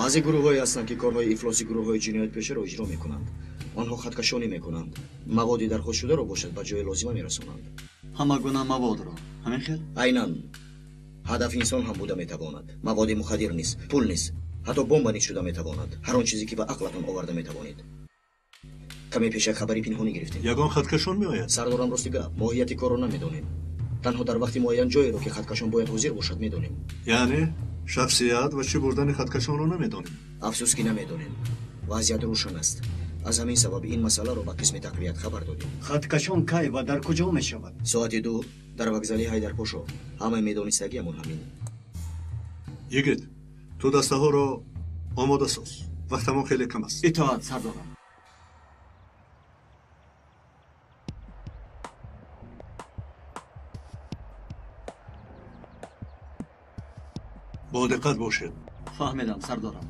Баъзе гурӯҳҳое ҳастанд, ки корҳои ифлоси гурӯҳҳои ҷиноятпешаро иҷро мекунанд. Онҳо хаткашонӣ мекунанд. Маводи дархостшударо бошад ба ҷои лозима мерасонанд. Ҳама гуна маводро. Ҳамин хел? Айнан. Ҳадаф инсон ҳам буда метавонад. Маводи мухаддир низ, пул низ, ҳатто бомба низ шуда метавонад. Ҳар он чизе ки ба ақлатон оварда метавонед. Каме пеш як хабари пинҳонӣ гирифтем. Ягон хаткашон меояд? Сардорам, рости гап, моҳияти корро намедонем. Танҳо дар вақти муайян ҷоеро, ки хаткашон бояд ҳозир бошад, медонем. Яъне шахсият ва чӣ бурдани хаткашонро намедонем? Афсӯс, ки намедонем. Вазъият рӯшан аст. Аз ҳамин сабаб ин масъаларо ба қисми тақвият хабар додем. Хаткашон кай ва дар куҷо мешавад? Соати 2 дар вокзали Ҳайдарпошо. Ҳамаи медонистагиамон ҳамин. Йигит, ту дастаҳоро омода соз. Вақтамон хеле кам аст. Итоат, сардорам. Бо диққат бошед. Фаҳмидам, сардорам.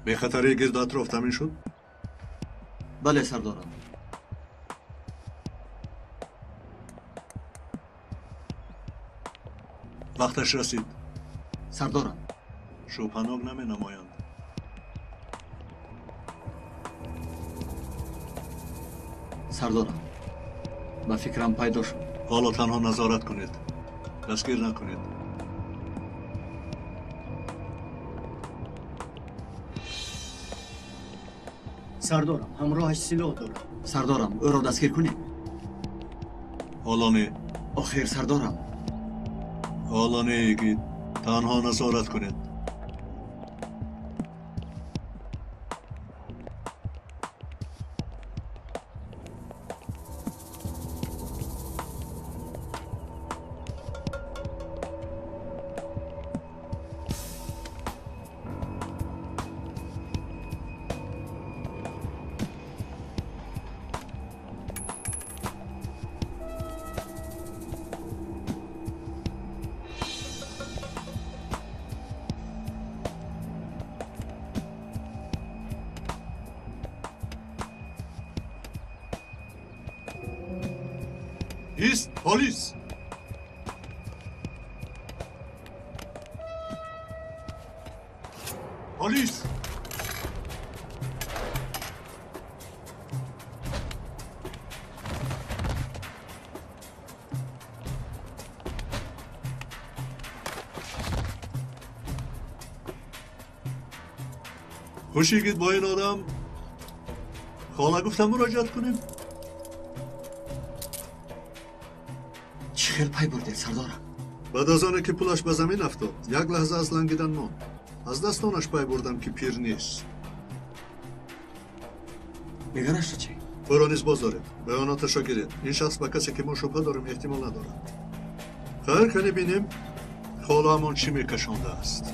Бехатарии гирду атроф таъмин шуд? Бале, сардорам. Вақташ расид. Сардорам. Шубҳанок наменамоянд. Сардорам, ба фикрам пайдо шуд. Ҳоло танҳо назорат кунед, дастгир накунед. Сардорам, ҳамроҳаш силоҳ дорад. Сардорам, ӯро дастгир кунем? Ҳоло не. Охир, сардорам. Ҳоло не, йигит, танҳо назорат кунед. Ист, полис! Полис! Хуш, йигит, бо ин одам хола гуфтам муроҷиат кунем? Чӣ хел пай бурдед, сардорам? Баъд аз оне ки пулаш ба замин афтод, як лаҳза аз лангидан монд. Аз дастонаш пай бурдам, ки пир нест. Дигарашро чӣ? Ӯро низ боз доред, баёноташро гиред. Ин шахс ба касе, ки мо шубҳа дорем, эҳтимол надорад. Хайр, кане бинем, холаамон чӣ мекашондааст.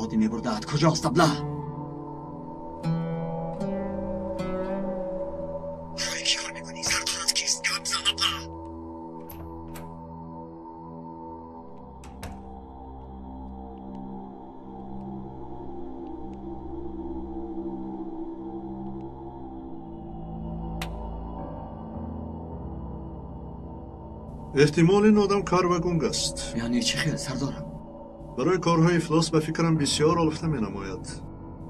маводе мебурдаат. Куҷост абла? Барои чӣ кор мекунӣ? Сардорат кист? Гап зан абла! Эҳтимол ин одам кар ва гунг аст. Яъне чӣ хел, сардорам? Барои корҳои ифлос ба фикрам бисёр олуфта менамояд.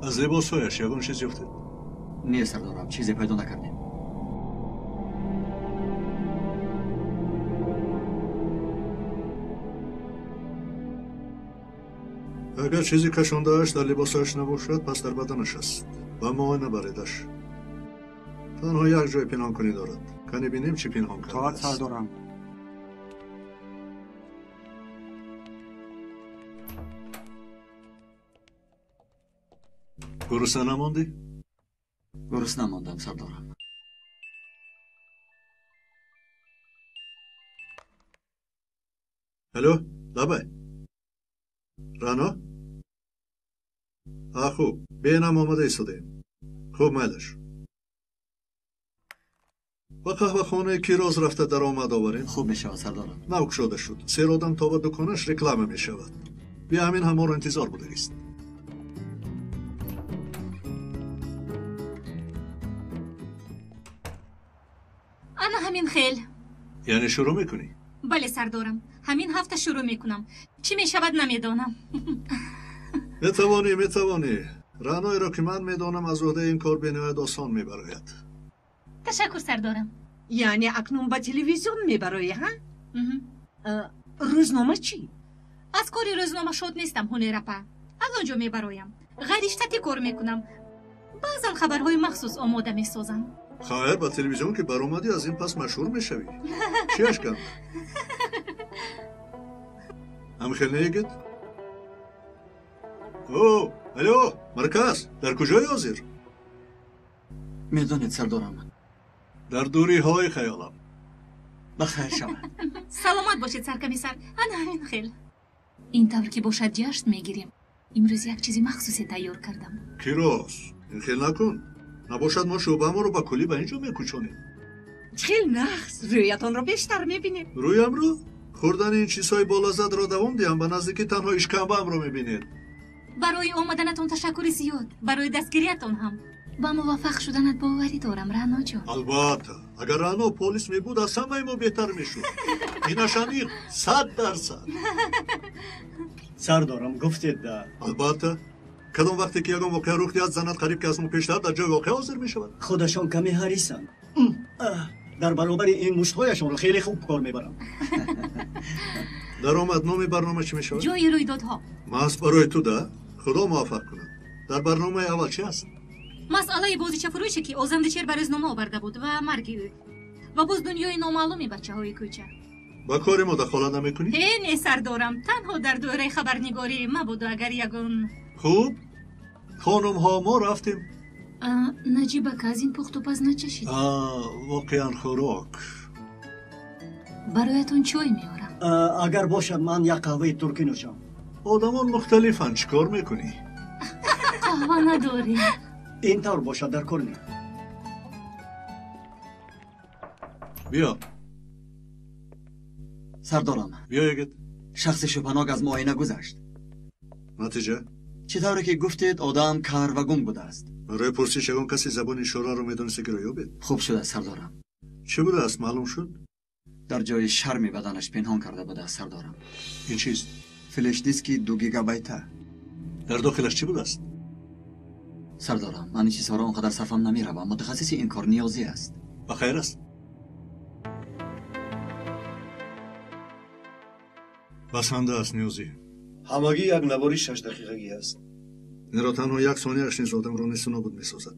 Аз либосҳояш ягон чиз ёфтед? Не, сардорам, чизе пайдо накардем. Агар чизе кашондааш дар либосаш набошад, пас дар баданаш аст. Ба муоина баредаш. Танҳо як ҷой пинҳонкунӣ дорад. Кани бинем чӣ пинҳон кардааст. Тоат, сардорам. Гурусна намондӣ? Гурусна мондам, сардорам. Алло, лабай. Рано? А, хуб, бенам омада истодаем. Хуб, майлаш. Ба қаҳвахонаи Кироз рафта даромад оварем. Хуб мешавад, сардорам. Нав кушода шуд. Сер одам то ба дуконаш реклама мешавад. Бия ҳамин ҳаморо интизор будаист. Ана ҳамин хел. Яъне шурӯъ мекунӣ? Бале, сардорам. Ҳамин ҳафта шурӯъ мекунам. Чӣ мешавад, намедонам. Метавонӣ, метавонӣ. Раъноеро ки ман медонам, аз уҳдаи ин кор бениҳоят осон мебарояд. Ташаккур, сардорам. Яъне акнун ба телевизион мебароӣ, ҳа? Рӯзнома чӣ? Аз кори рӯзнома шод нестам, ҳунерапа. Аз он ҷо мебароям. Ғайриштатӣ кор мекунам. Баъзан хабарҳои махсус омода месозам. Хайр, ба телевизион ки баромадӣ, аз ин пас машҳур мешавӣ. Чиаш кам? Ҳамхел неегит? О, алло, марказ, дар куҷои ҳозир? Медонед, сардорам. Дар дуриҳои хаёлам. Ба хайр шавад. Саломат бошед, саркомиссар. Ана ҳамин хел. Ин тавр ки бошад, ҷашн мегирем. Имрӯз як чизи махсусе тайёр кардам. Кироз, ин хел накун. Набошад, мо шӯъбаамонро ба куллӣ ба ин ҷо мекӯчонем. Хел нағз, рӯятонро бештар мебинем. Рӯямро? Хӯрдани ин чизҳои болаззатро давом диҳам, ба наздикӣ танҳо ишкамбаамро мебинед. Барои омаданатон ташаккури зиёд, барои дастгириятон ҳам. Ба муваффақ шуданат боварӣ дорам, Раъноҷон. Албатта, агар Раъно полис мебуд, аз ҳамаи мо беҳтар мешуд. Инаш аниқ, 100%. Сардорам, гуфтед да. Албатта. Кадом вақте ки ягон воқеа рух диҳад, занат қариб ки аз мо пештар дар ҷои воқеа ҳозир мешавад. Худашон каме ҳарисанд. Дар баробари ин муштҳояшонро хеле хуб кор мебарам. Даромад номи барнома чӣ мешавад? Ҷои рӯйдодҳо. Маҳз барои ту да? Худо муваффақ кунад. Дар барномаи аввал чӣ аст? Масъалаи бозичафурӯше ки Озамдичер ба рӯзнома оварда буд ва марги ӯ. Ва боз дунёи номаълуми бачаҳои кӯча. Ба кори мо дахолат намекунӣ? Э, не, сардорам. Танҳо дар доираи хабарнигорӣ мабоду агар ягон. Хуб, хонумҳо, мо рафтем. Наҷибака, аз ин пухтупаз начашид? Воқеан хӯрок. Бароятон чой меорам. Агар бошад, ман як қаҳваи туркӣ нӯшам. Одамон мухталифанд, чӣ кор мекунӣ? Қаҳва надорем. Ин тавр бошад, дар кор не. Биё. Сардорам. Биё, ягит. Шахси шубҳанок аз муоина гузашт. Натиҷа? Чӣ тавре ки гуфтед, одам кар ва гунг будааст. Барои пурсиш ягон касе забони ишораро медониста ки роёбед? Хуб шудааст, сардорам. Чӣ будааст, маълум шуд? Дар ҷои шарми баданаш пинҳон карда будааст, сардорам. Ин чист? Флешдиски 2 гигабайта. Дар дохилаш чӣ будааст? Сардорам, ман ин чизҳоро он қадар сарфам намеравам. Мутахассиси ин кор ниёзӣ аст. Ба хайр аст. Басанда аст, ниёзӣ. Ҳамагӣ як навори 6 дақиқагӣ аст. Инро танҳо як сонияаш низ одамро несту нобуд месозад.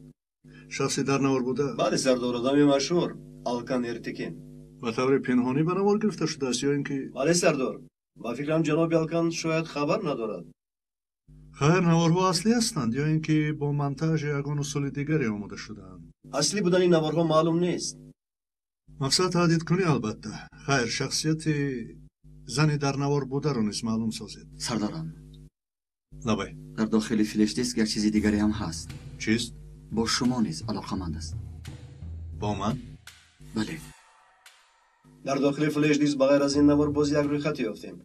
Шахси дар навор буда? Бале, сардор, одами машҳур Алкан Эртекин. Ба таври пинҳонӣ ба навор гирифта шудааст ё ин ки? Бале, сардор, ба фикрам ҷаноби Алкан шояд хабар надорад. Хайр, наворҳо аслӣ ҳастанд ё ин ки бо монтаж ё ягон усули дигаре омода шудаанд? Аслӣ будани наворҳо маълум нест. Мақсад таҳдидкунӣ, албатта. Хайр, шахсияти зани дар навор бударо низ маълум созед. Сардорам, Лабай. Дар дохили флеш-диск як чизи дигаре ҳам ҳаст. Чист? Бо шумо низ алоқаманд аст. Бо ман? Бале. Дар дохили флеш-диск ба ғайр аз ин навор боз як рӯйхат ёфтем.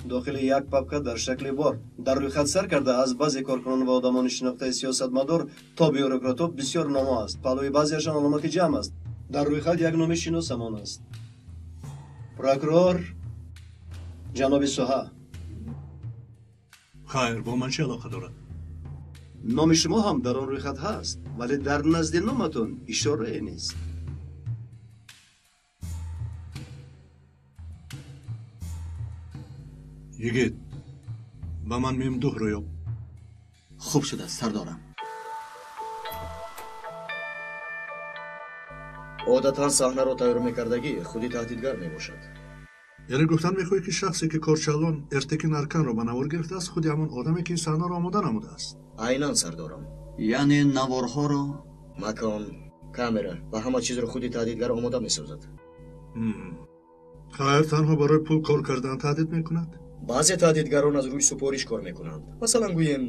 Дохили як папка дар шакли бор. Дар рӯйхат сар карда аз баъзе коркунон ва одамони шинохтаи сиёсатмадор то бюрократҳо бисёр номҳо аст. Паҳлӯи баъзеашон аломати ҷамъ аст. Дар рӯйхат як номи шиносамон аст. Прокурор ҷаноби Суҳа. Хайр, бо ман чӣ алоқа дорад? Номи шумо ҳам дар он рӯйхат ҳаст, вале дар назди номатон ишорае нест. Йигит, ба ман мемдуҳро ёб. Хуб шудааст, сардорам. Одатан саҳнаро тайёр мекардагӣ худи таҳдидгар мебошад. Яъне гуфтан мехоҳӣ, ки шахсе ки корчалон Эртекин Арканро ба навор гирифтааст, худи ҳамон одаме, ки ин саҳнаро омода намудааст? Айнан, сардорам. Яъне наворҳоро, макон, камера ва ҳама чизро худи таҳдидгар омода месозад. Хайр, танҳо барои пул кор кардан таҳдид мекунад? Баъзе таҳдидгарон аз рӯи супориш кор мекунанд. Масалан, гӯем,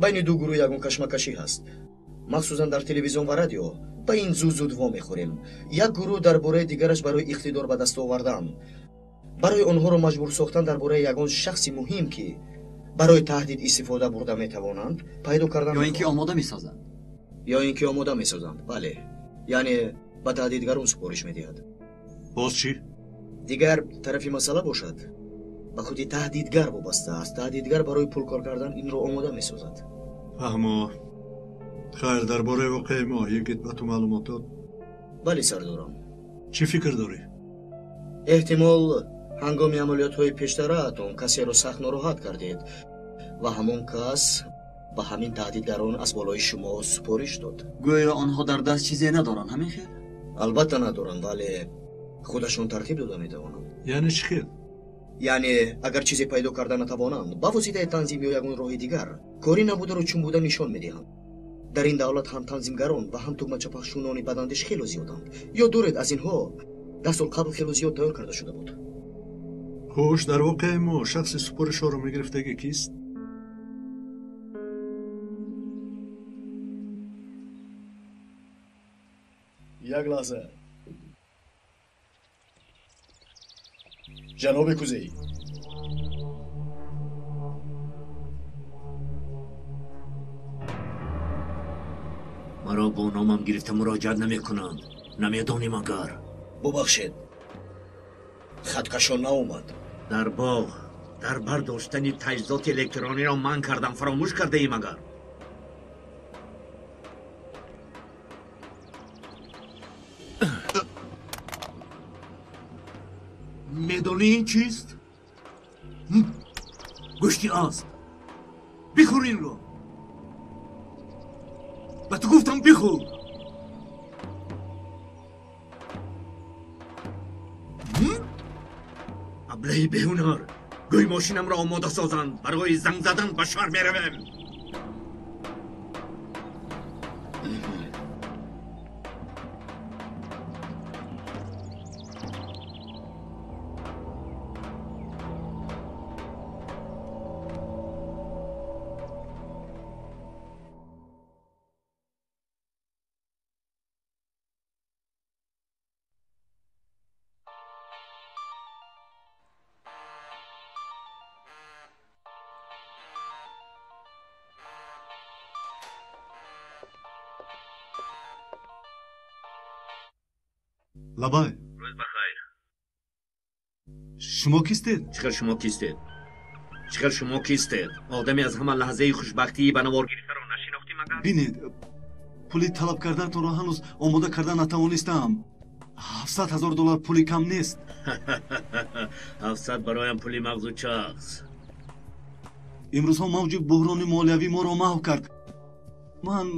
байни ду гурӯҳ ягон кашмакашӣ ҳаст. Махсусан дар телевизион ва радио ба ин зуд-зуд вомехӯрем. Як гурӯҳ дар бораи дигараш барои иқтидор ба даст овардан, барои онҳоро маҷбур сохтан дар бораи ягон шахси муҳим, ки барои таҳдид истифода бурда метавонанд, пайдо кардан ё ин ки омода месозанд. Ё ин ки омода месозанд, бале. Яъне ба таҳдидгарон супориш медиҳад. Боз чӣ? Дигар тарафи масъала бошад, ба худи таҳдидгар вобаста аст. Таҳдидгар барои пул кор кардан инро омода месозад. Фаҳмо. Хайр, дар бораи воқеаи мо Йигит ба ту маълумот дод? Бале, сардорам. Чӣ фикр дорӣ? Эҳтимол ҳангоми амалиётҳои пештараатон касеро сахт нороҳат кардед ва ҳамон кас ба ҳамин таҳдидгарон аз болои шумо супориш дод. Гӯё онҳо дар даст чизе надоранд, ҳамин хел? Албатта надоранд, вале худашон тартиб дода метавонанд. Яъне чӣ хел? Яъне агар чизе пайдо карда натавонанд, ба воситаи танзим ё ягон роҳи дигар кори набударо чун буда нишон медиҳанд. Дар ин давлат ҳам танзимгарон ва ҳам тугмачапахшунони бадандеш хело зиёданд. Ёд доред, аз инҳо 10 сол қабл хело зиёд тайёр карда шуда буд. Хуш, дар воқеаи мо шахси супоришҳоро мегирифтагӣ кист? Як лаҳза. Ҷаноби Кузей. Маро бо номам гирифта муроҷиат намекунанд. Намедонӣ магар? Бубахшед, хаткашон наомад. Дар боғ дар бардоштани таҷҳизоти электрониро манъ кардам, фаромӯш кардаӣ магар? Медонӣ ин чист? Гӯшти асп. Бихӯр инро. Ба ту гуфтам бихӯр. Аблаҳи беҳунар, гӯй мошинамро омода созанд, барои занг задан ба шаҳр меравем. Лабай. Рӯз бахайр. Шумо кистед? Чӣ хел шумо кистед? Чӣ хел шумо кистед? Одаме аз ҳама лаҳзаи хушбахтии ба навор гирифтаро нашинохтӣ магар? Бинед, пули талаб кардаатонро ҳанӯз омода карда натавонистам. 700 ҳазор доллар пули кам нест. 700 бароям пули мағзу чағз. Имрӯзҳо мавҷи буҳрони молиявӣ моро маҳв кард. Ман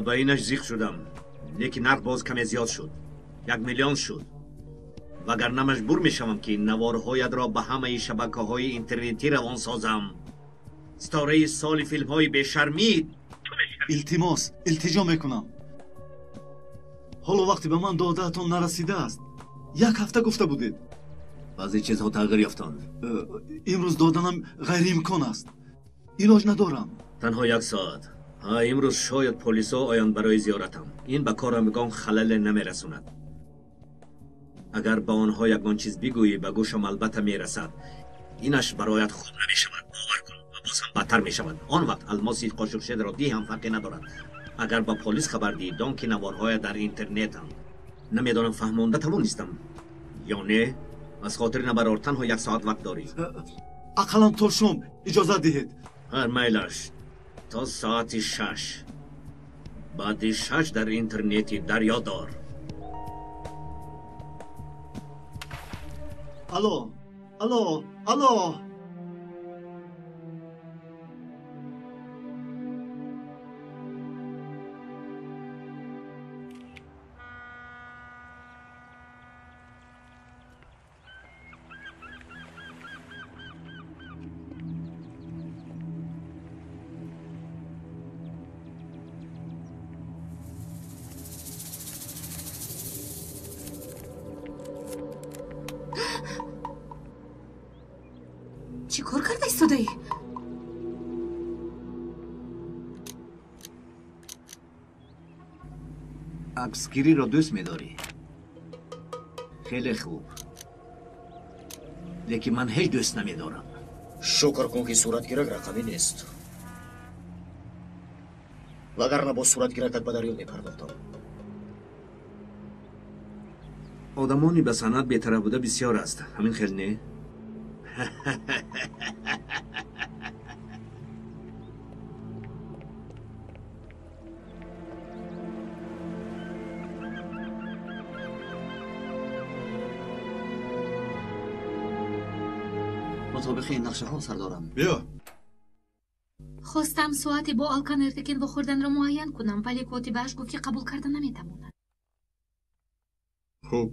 ба инаш зиқ шудам, лекин нарх боз каме зиёд шуд. 1 миллион шуд. Вагарна маҷбур мешавам, ки наворҳоятро ба ҳамаи шабакаҳои интернетӣ равон созам. Ситораи соли филмҳои бешармӣ ту мешавӣ. Илтимос, илтиҷо мекунам. Ҳоло вақте ба ман додаатон нарасидааст. Як ҳафта гуфта будед. Баъзе чизҳо тағйир ёфтанд. Имрӯз доданам ғайриимкон аст. Илоҷ надорам. Танҳо як соат. Имрӯз шояд полисҳо оянд барои зиёратам. Ин ба корам ягон халале намерасонад. Агар ба онҳо ягон чиз бигӯӣ, ба гӯшам албатта мерасад. Инаш бароят хуб намешавад, бовар кун, ва боз ҳам бадтар мешавад. Он вақт алмоси қошуқшедро диҳ ҳам фарқе надорад. Агар ба полис хабар диҳӣ, дон ки наворҳоя дар интернетанд. Намедонам фаҳмонда тавонистам ё не. Аз хотир набарор, танҳо як соат вақт дорӣ. Ақаллан то шом иҷозат диҳед. Ҳар майлаш, то соати 6. Баъди 6 дар интернети дарё дор. Алло, алло, алло. Чӣ кор карда истодаӣ? Аксгириро дӯст медорӣ? Хеле хуб. Лекин ман ҳеҷ дӯст намедорам. Шукр кун, ки суратгирак рақамӣ нест. Вагарна бо суратгиракат ба дарё мепардохтам. Одамони ба санъат бетараф буда бисёр аст. Ҳамин хел не? Мутобиқи ин нақшаҳо, сардорам. Биё. Хостам соате бо Алкан Эртекин вохӯрданро муайян кунам, вале котибааш гуфт, ки қабул карда наметавонад. Хуб,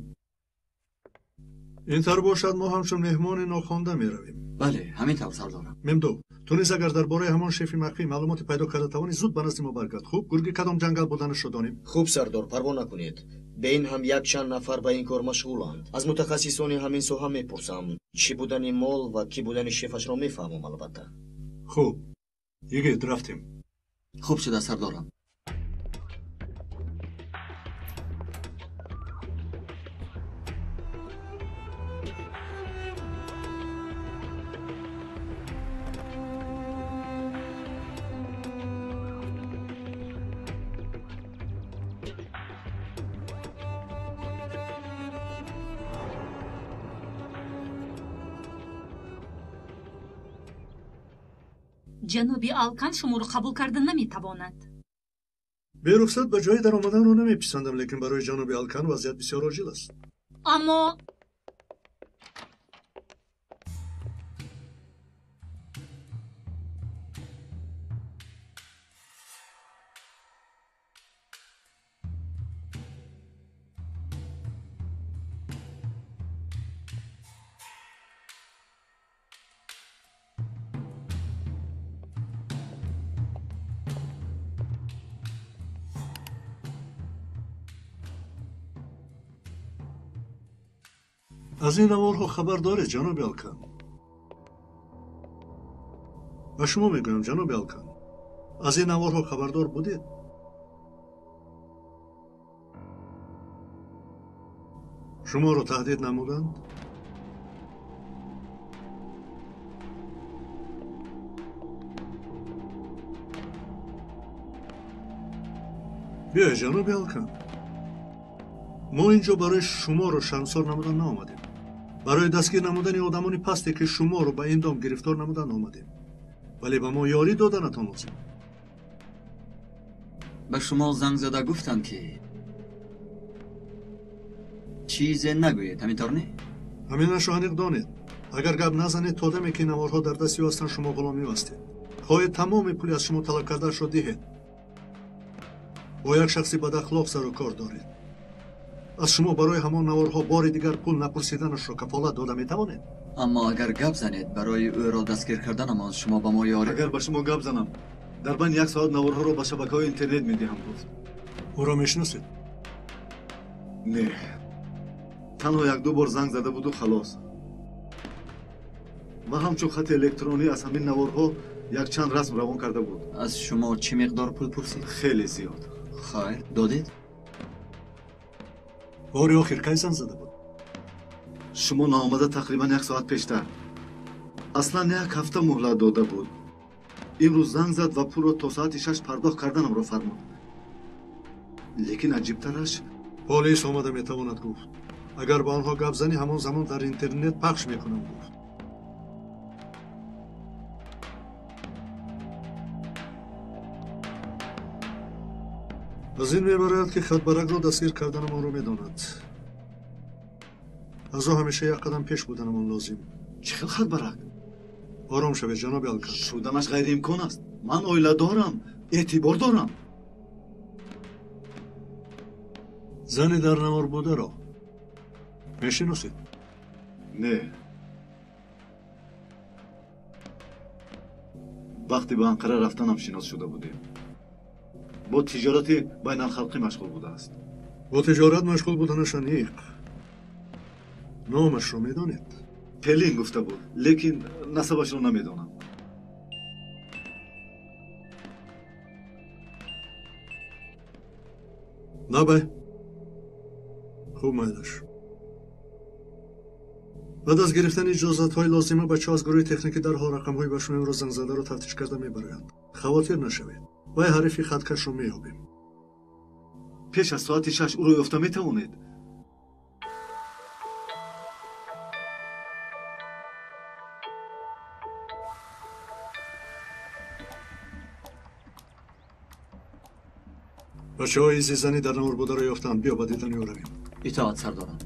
ин тавр бошад, мо ҳамчун меҳмони нохонда меравем. Бале, ҳамин тавр, сардорам. Мемду, ту низ агар дар бораи ҳамон шефи махфӣ маълумоте пайдо карда тавонӣ, зуд ба назди мо баргард. Хуб, гурги кадом ҷангал буданашро донем. Хуб, сардор, парво накунед. Бе ин ҳам якчанд нафар ба ин кор машғуланд. Аз мутахассисони ҳамин соҳа мепурсам. Чӣ будани мол ва кӣ будани шефашро мефаҳмам, албатта. Хуб, йигит, рафтем. Хуб шуда, сардорам. Ҷаноби Алкан шуморо қабул карда наметавонад. Берухсат ба ҷои даромаданро намеписандам, лекин барои ҷаноби Алкан вазъият бисёр оҷил аст. Аммо аз ин наворҳо хабар доред, ҷаноби Алкан? Ба шумо мегӯям, ҷаноби Алкан, аз ин наворҳо хабардор будед? Шуморо таҳдид намуданд? Биёед, ҷаноби Алкан, мо инҷо барои шуморо шармсор намудан наомадем. Барои дастгир намудани одамони пасте, ки шуморо ба ин дом гирифтор намудан омадем. Вале ба мо ёрӣ доданатон лозим. Ба шумо занг зада гуфтанд, ки чизе нагӯед, ҳамин тавр не? Ҳаминашро аниқ донед. Агар гап назанед, то даме ки наворҳо дар дасти ӯ ҳастанд, шумо ғуломи ӯ ҳастед. Хоҳед тамоми пули аз шумо талаб кардаашро диҳед. Бо як шахси бадахлоқ сару кор доред. Аз шумо барои ҳамон наворҳо бори дигар пул напурсиданашро кафолат дода метавонед? Аммо агар гап занед, барои ӯро дастгир карданамон шумо ба мо ёрӣ. Агар ба шумо гап занам, дар байни як соат наворҳоро ба шабакаҳои интернет медиҳам, гуфт. Ӯро мешиносед? Не, танҳо як-ду бор занг зада буду халос. Ва ҳамчун хати электронӣ аз ҳамин наворҳо Якчанд расм равон карда буд. Аз шумо чӣ миқдор пул пурсид? Хеле зиёд. Хайр, додед? Бори охир кай занг зада буд? Шумо наомада тақрибан як соат пештар. Аслан як ҳафта муҳлат дода буд. Имрӯз занг зад ва пулро то соати 6 пардохт карданамро фармуд. Лекин аҷибтараш, полис омада метавонад гуфт. Агар ба онҳо гап занӣ, ҳамон замон дар интернет пахш мекунам гуфт. Аз ин мебарояд, ки хатбаракро дастгир карданамонро медонад. Аз ӯ ҳамеша як қадам пеш буданамон лозим. Чӣ хел хатбарак? Ором шавед, ҷаноби Алкан. Шуданаш ғайриимкон аст. Ман оила дорам, эътибор дорам. Зани дар навор бударо мешиносед? Не. Вақте ба Анқара рафтанам шинос шуда будем. Бо тиҷорати байналхалқӣ машғул будааст. Бо тиҷорат машғул буданаш аниқ. Номашро медонед? Пелин гуфта буд, лекин насабашро намедонам. Лабай. Хуб, майлаш. Баъд аз гирифтани иҷозатҳои лозима, бачаҳо аз гурӯҳи техникӣ дарҳол рақамҳои ба шумо имрӯз зангзадаро тафтиш карда мебароянд. Хавотир нашавед. Вай ҳарифи хаткашро меёбем. Пеш аз соати 6 ӯро ёфта метавонед? Бачаҳои изи зани дар навор бударо ёфтанд. Биё ба дидани ӯ равем. Итоат, сардорам.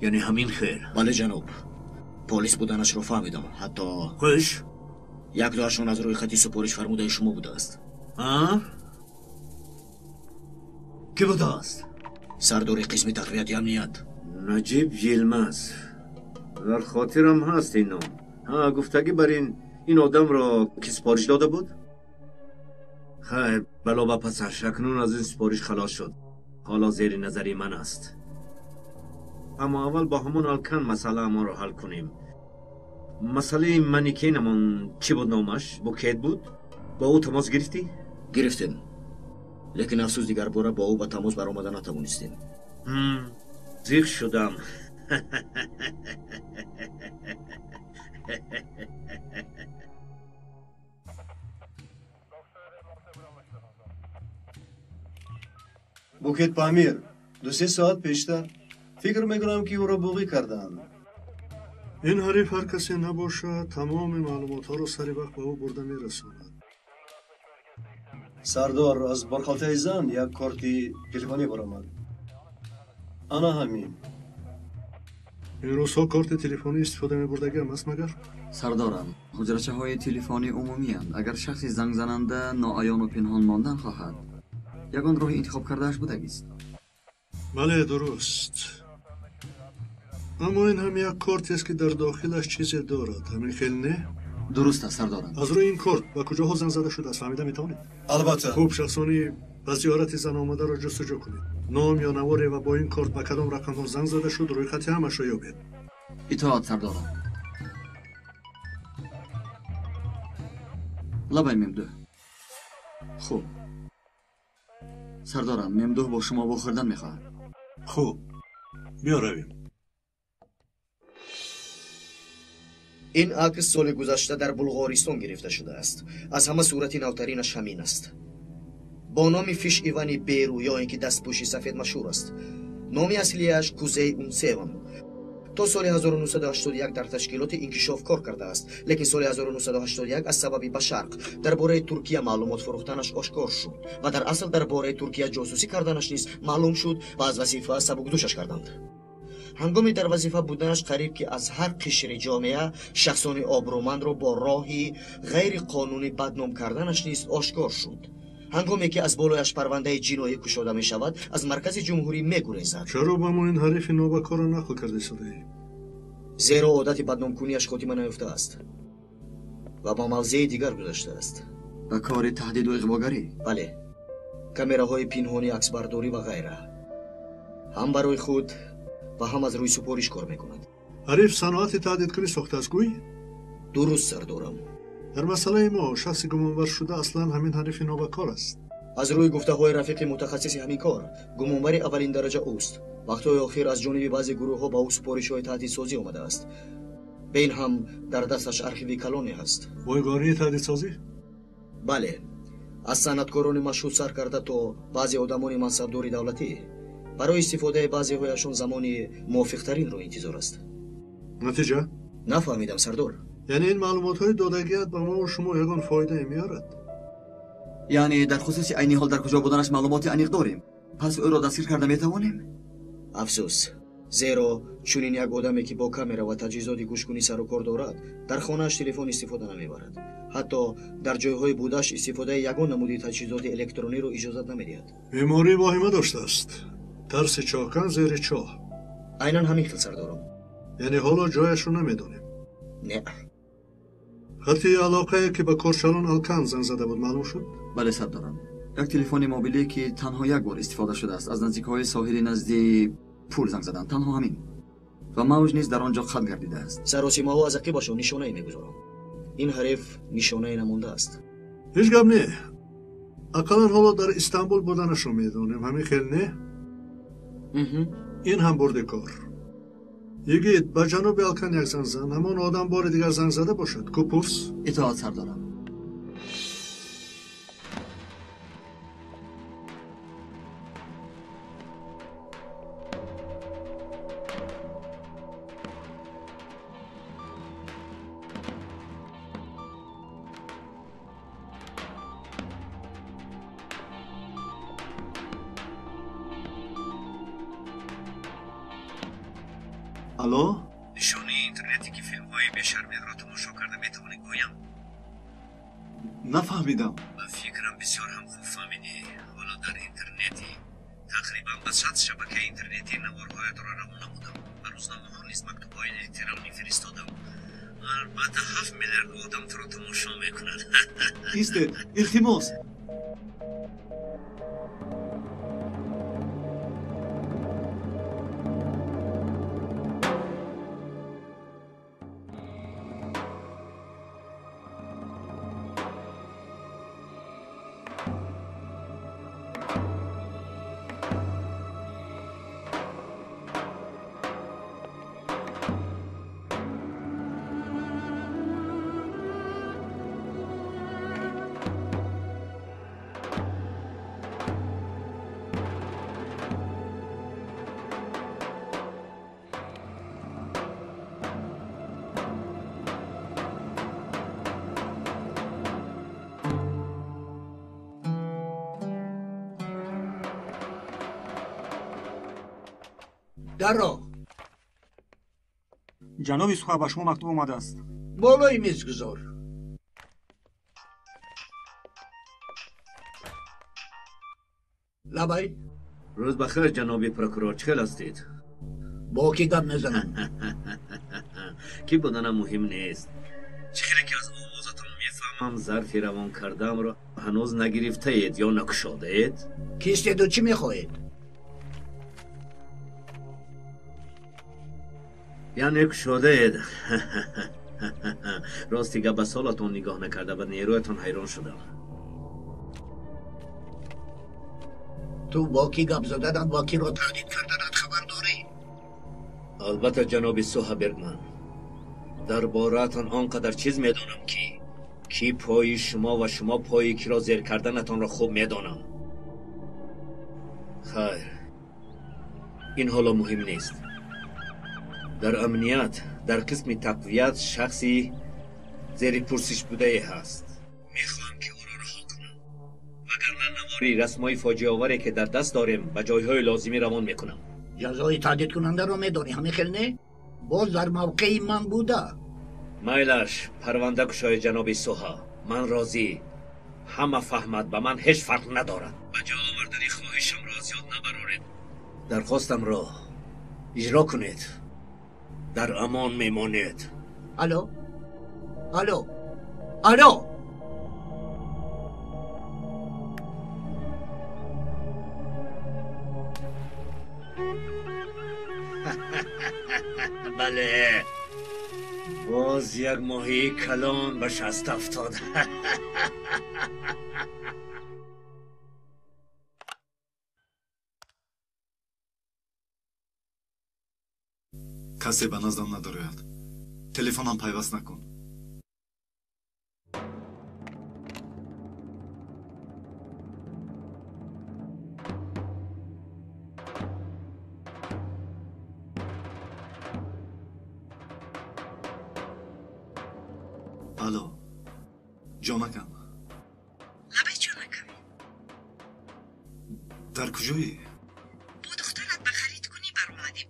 Яъне ҳамин хел? Бале, ҷаноб. Полис буданашро фаҳмидам. Ҳатто хуш як дуашон аз рӯйхати супориш фармудаи шумо будааст. Кӣ будааст? Сардори қисми тақвияти амният. Наҷиб Йилмаз. Дар хотирам ҳаст ин ном. Ҳа, гуфтагӣ бар ин одамро ки супориш дода буд? Хайр, бало ба пасаш. Акнун аз ин супориш халос шуд. Ҳоло зери назари ман аст. Аммо аввал бо ҳамон Алкан масъалаамонро ҳал кунем. Масъалаи манекенамон чӣ буд номаш? Букет буд? Бо ӯ тамос гирифтӣ? Гирифтем. Лекин афсӯс, дигарбора бо ӯ ба тамос баромада натавонистем. Зиқ шудам. Букет Памир 2-3 соат пештар. Фикр мекунам, ки ӯро буғӣ кардаанд. Ин ҳариф ҳар касе набошад, тамоми маълумотҳоро сари вақт ба ӯ бурда мерасонад. Сардор, аз борхалтаи зан як корти телефонӣ баромад. Ана ҳамин. Ин рӯзҳо корти телефонӣ истифода мебурдагиам аст магар? Сардорам, ҳуҷрачаҳои телефонӣ умумиянд. Агар шахси зангзананда ноаёну пинҳон мондан хоҳад, ягон роҳи интихоб кардааш будагист. Бале, дуруст. Аммо ин ҳам як кортест, ки дар дохилаш чизе дорад. Ҳамин хел не? Дуруст аст, сардорам. Аз рӯи ин корт ба куҷоҳо занг зада шудааст, фаҳмида метавонед? Албатта. Хуб, шахсони ба зиёрати зан омадаро ҷустуҷӯ кунед. Ном ё наворе ва бо ин корт ба кадом рақамҳо занг зада шуд, рӯйхати ҳамашро ёбед. Итоат, сардорам. Лабай, Мемдуҳ. Хуб, сардорам, Мемдуҳ бо шумо вохӯрдан мехоҳад. Хуб, биё равем. Ин акс соли гузашта дар Булғористон гирифта шудааст. Аз ҳама сурати навтаринаш ҳамин аст. Бо номи Фиш Ивани Беру ё ин ки дастпӯши сафед машҳур аст. Номи аслияш Кузей Унсеван. То соли 1981 дар ташкилоти инкишоф кор кардааст, лекин соли 1981 аз сабаби ба шарқ дар бораи Туркия маълумот фурӯхтанаш ошкор шуд ва дар асл дар бораи Туркия ҷосусӣ карданаш низ маълум шуд ва аз вазифа сабукдӯшаш карданд. Ҳангоми дар вазифа буданаш қариб ки аз ҳар қишри ҷомеа шахсони обрӯмандро бо роҳи ғайриқонунӣ бадном карданаш низ ошкор шуд. Ҳангоме ки аз болояш парвандаи ҷиноӣ кушода мешавад, аз маркази ҷумҳурӣ мегурезад. Чаро ба мо ин ҳарифи нобакорро нақл карда истодаӣ? Зеро одати бадномкунияш хотима наёфтааст ва ба мавзеи дигар гузаштааст. Ба кори таҳдиду иғвогарӣ? Бале, камераҳои пинҳони аксбардорӣ ва ғайра. Ҳам барои худ ва ҳам аз рӯи супориш кор мекунад. Ҳариф саноати таҳдидкунӣ сохтааст, гӯй? Дуруст, сардорам. Дар масъалаи мо шахси гумонбаршуда аслан ҳамин ҳарифи нобакор аст. Аз рӯи гуфтаҳои рафиқи мутахассиси ҳамин кор, гумонбари аввалин дараҷа ӯст. Вақтҳои охир аз ҷониби баъзе гурӯҳҳо ба ӯ супоришҳои таҳдидсозӣ омадааст. Бе ин ҳам дар дасташ архиви калоне ҳаст. Бойгории таҳдидсозӣ? Бале, аз санъаткорони машҳур сар карда то баъзе одамони мансабдори давлатӣ. Барои истифодаи баъзеҳояшон замони мувофиқтаринро интизор аст. Натиҷа? Нафаҳмидам, сардор. Яъне ин маълумотҳои додагият ба мову шумо ягон фоидае меорад? Яъне дар хусуси айни ҳол дар куҷо буданаш маълумоти аниқ дорем. Пас ӯро дастгир карда метавонем? Афсӯс, зеро чунин як одаме ки бо камера ва таҷҳизоти гӯшкунӣ сару кор дорад, дар хонааш телефон истифода намебарад. Ҳатто дар ҷойҳои будаш истифодаи ягон намуди таҷҳизоти электрониро иҷозат намедиҳад. Беморӣ воҳима доштааст. Тарси чоҳкан зери чоҳ. Айнан ҳамин хел, сардорам. Яъне ҳоло ҷояшро намедонем? Не. Хати алоқае ки ба корчалон Алкан занг зада буд маълум шуд? Бале, сардорам. Як телефони мобиле ки танҳо як бор истифода шудааст, аз наздикҳои соҳили назди пул занг заданд, танҳо ҳамин. Ва мавҷ низ дар он ҷо қатъ гардидааст. Саросимаҳо аз ақибашон нишонае мегузоранд. Ин ҳариф нишонае намондааст. Ҳеҷ гап не. Ақаллан ҳоло дар Истанбул буданашро медонем. Ҳамин хел не? Ин ҳам бурди кор. Йигит, ба ҷаноби Алкан як занг зан. Ҳамон одам бори дигар занг зада бошад. Ку пурс? Итоат, сардорам. Алло? Нишонаи интернете ки филмҳои бешармиятро тамошо карда метавонӣ гӯям? Нафаҳмидам. Ба фикрам бисёр ҳам хуб фаҳмидӣ. Ҳоло дар интернети тақрибан ба 100 шабакаи интернетӣ наворҳоятро равон намудам. Ба рӯзномаҳо низ мактубҳои электронӣ фиристодам. Албатта 7 миллиард одам туро тамошо мекунад. Истед, илтимос. Даро. Ҷаноби Суха, ба шумо мактуб омадааст. Болои миз гузор. Лабай. Рӯз бахайр, ҷаноби прокурор, чӣ хел ҳастед? Бо кӣ гап мезанам? Кӣ буданам муҳим нест. Чӣ хеле ки аз овозатон мефаҳмам, зарфи равон кардаамро ҳанӯз нагирифтаед ё накушодаед? Кистеду чӣ мехоҳед? Яъне кушодаед. Рости гап, ба солатон нигоҳ накарда ба нерӯятон ҳайрон шудам. Ту бо кӣ гап заданат ва киро таҳдид карданат хабар дорӣ? Албатта, ҷаноби Суҳа Бергман, дар бораатон он қадар чиз медонам ки кӣ пои шумо ва шумо пои киро зер карданатонро хуб медонам. Хайр, ин ҳоло муҳим нест. Дар амният, дар қисми тақвият шахси зери пурсиш будае ҳаст. Мехоҳам ки ӯро раҳо кунам, вагарна навори расмҳои фоҷиаоваре ки дар даст дорем ба ҷойҳои лозимӣ равон мекунам. Ҷазои таҳдидкунандаро медонӣ, ҳамин хел не? Боз дар мавқеи ман буда. Майлаш, парванда кушои ҷаноби Суҳа. Ман розӣ. Ҳама фаҳмад, ба ман ҳеҷ фарқ надорад. Ба ҷо овардани хоҳишамро зиёд набароред. Дархостамро иҷро кунед. Дар амон мемонед. Алло, алло, алло! Бале, боз як моҳии калон ба шаст афтод. Касе ба наздам надорояд. Телефонам пайваст накун. Алло, ҷонакам. Лабай, ҷонакам. Дар куҷоӣ? Бо духтарат ба харидкунӣ баромадем.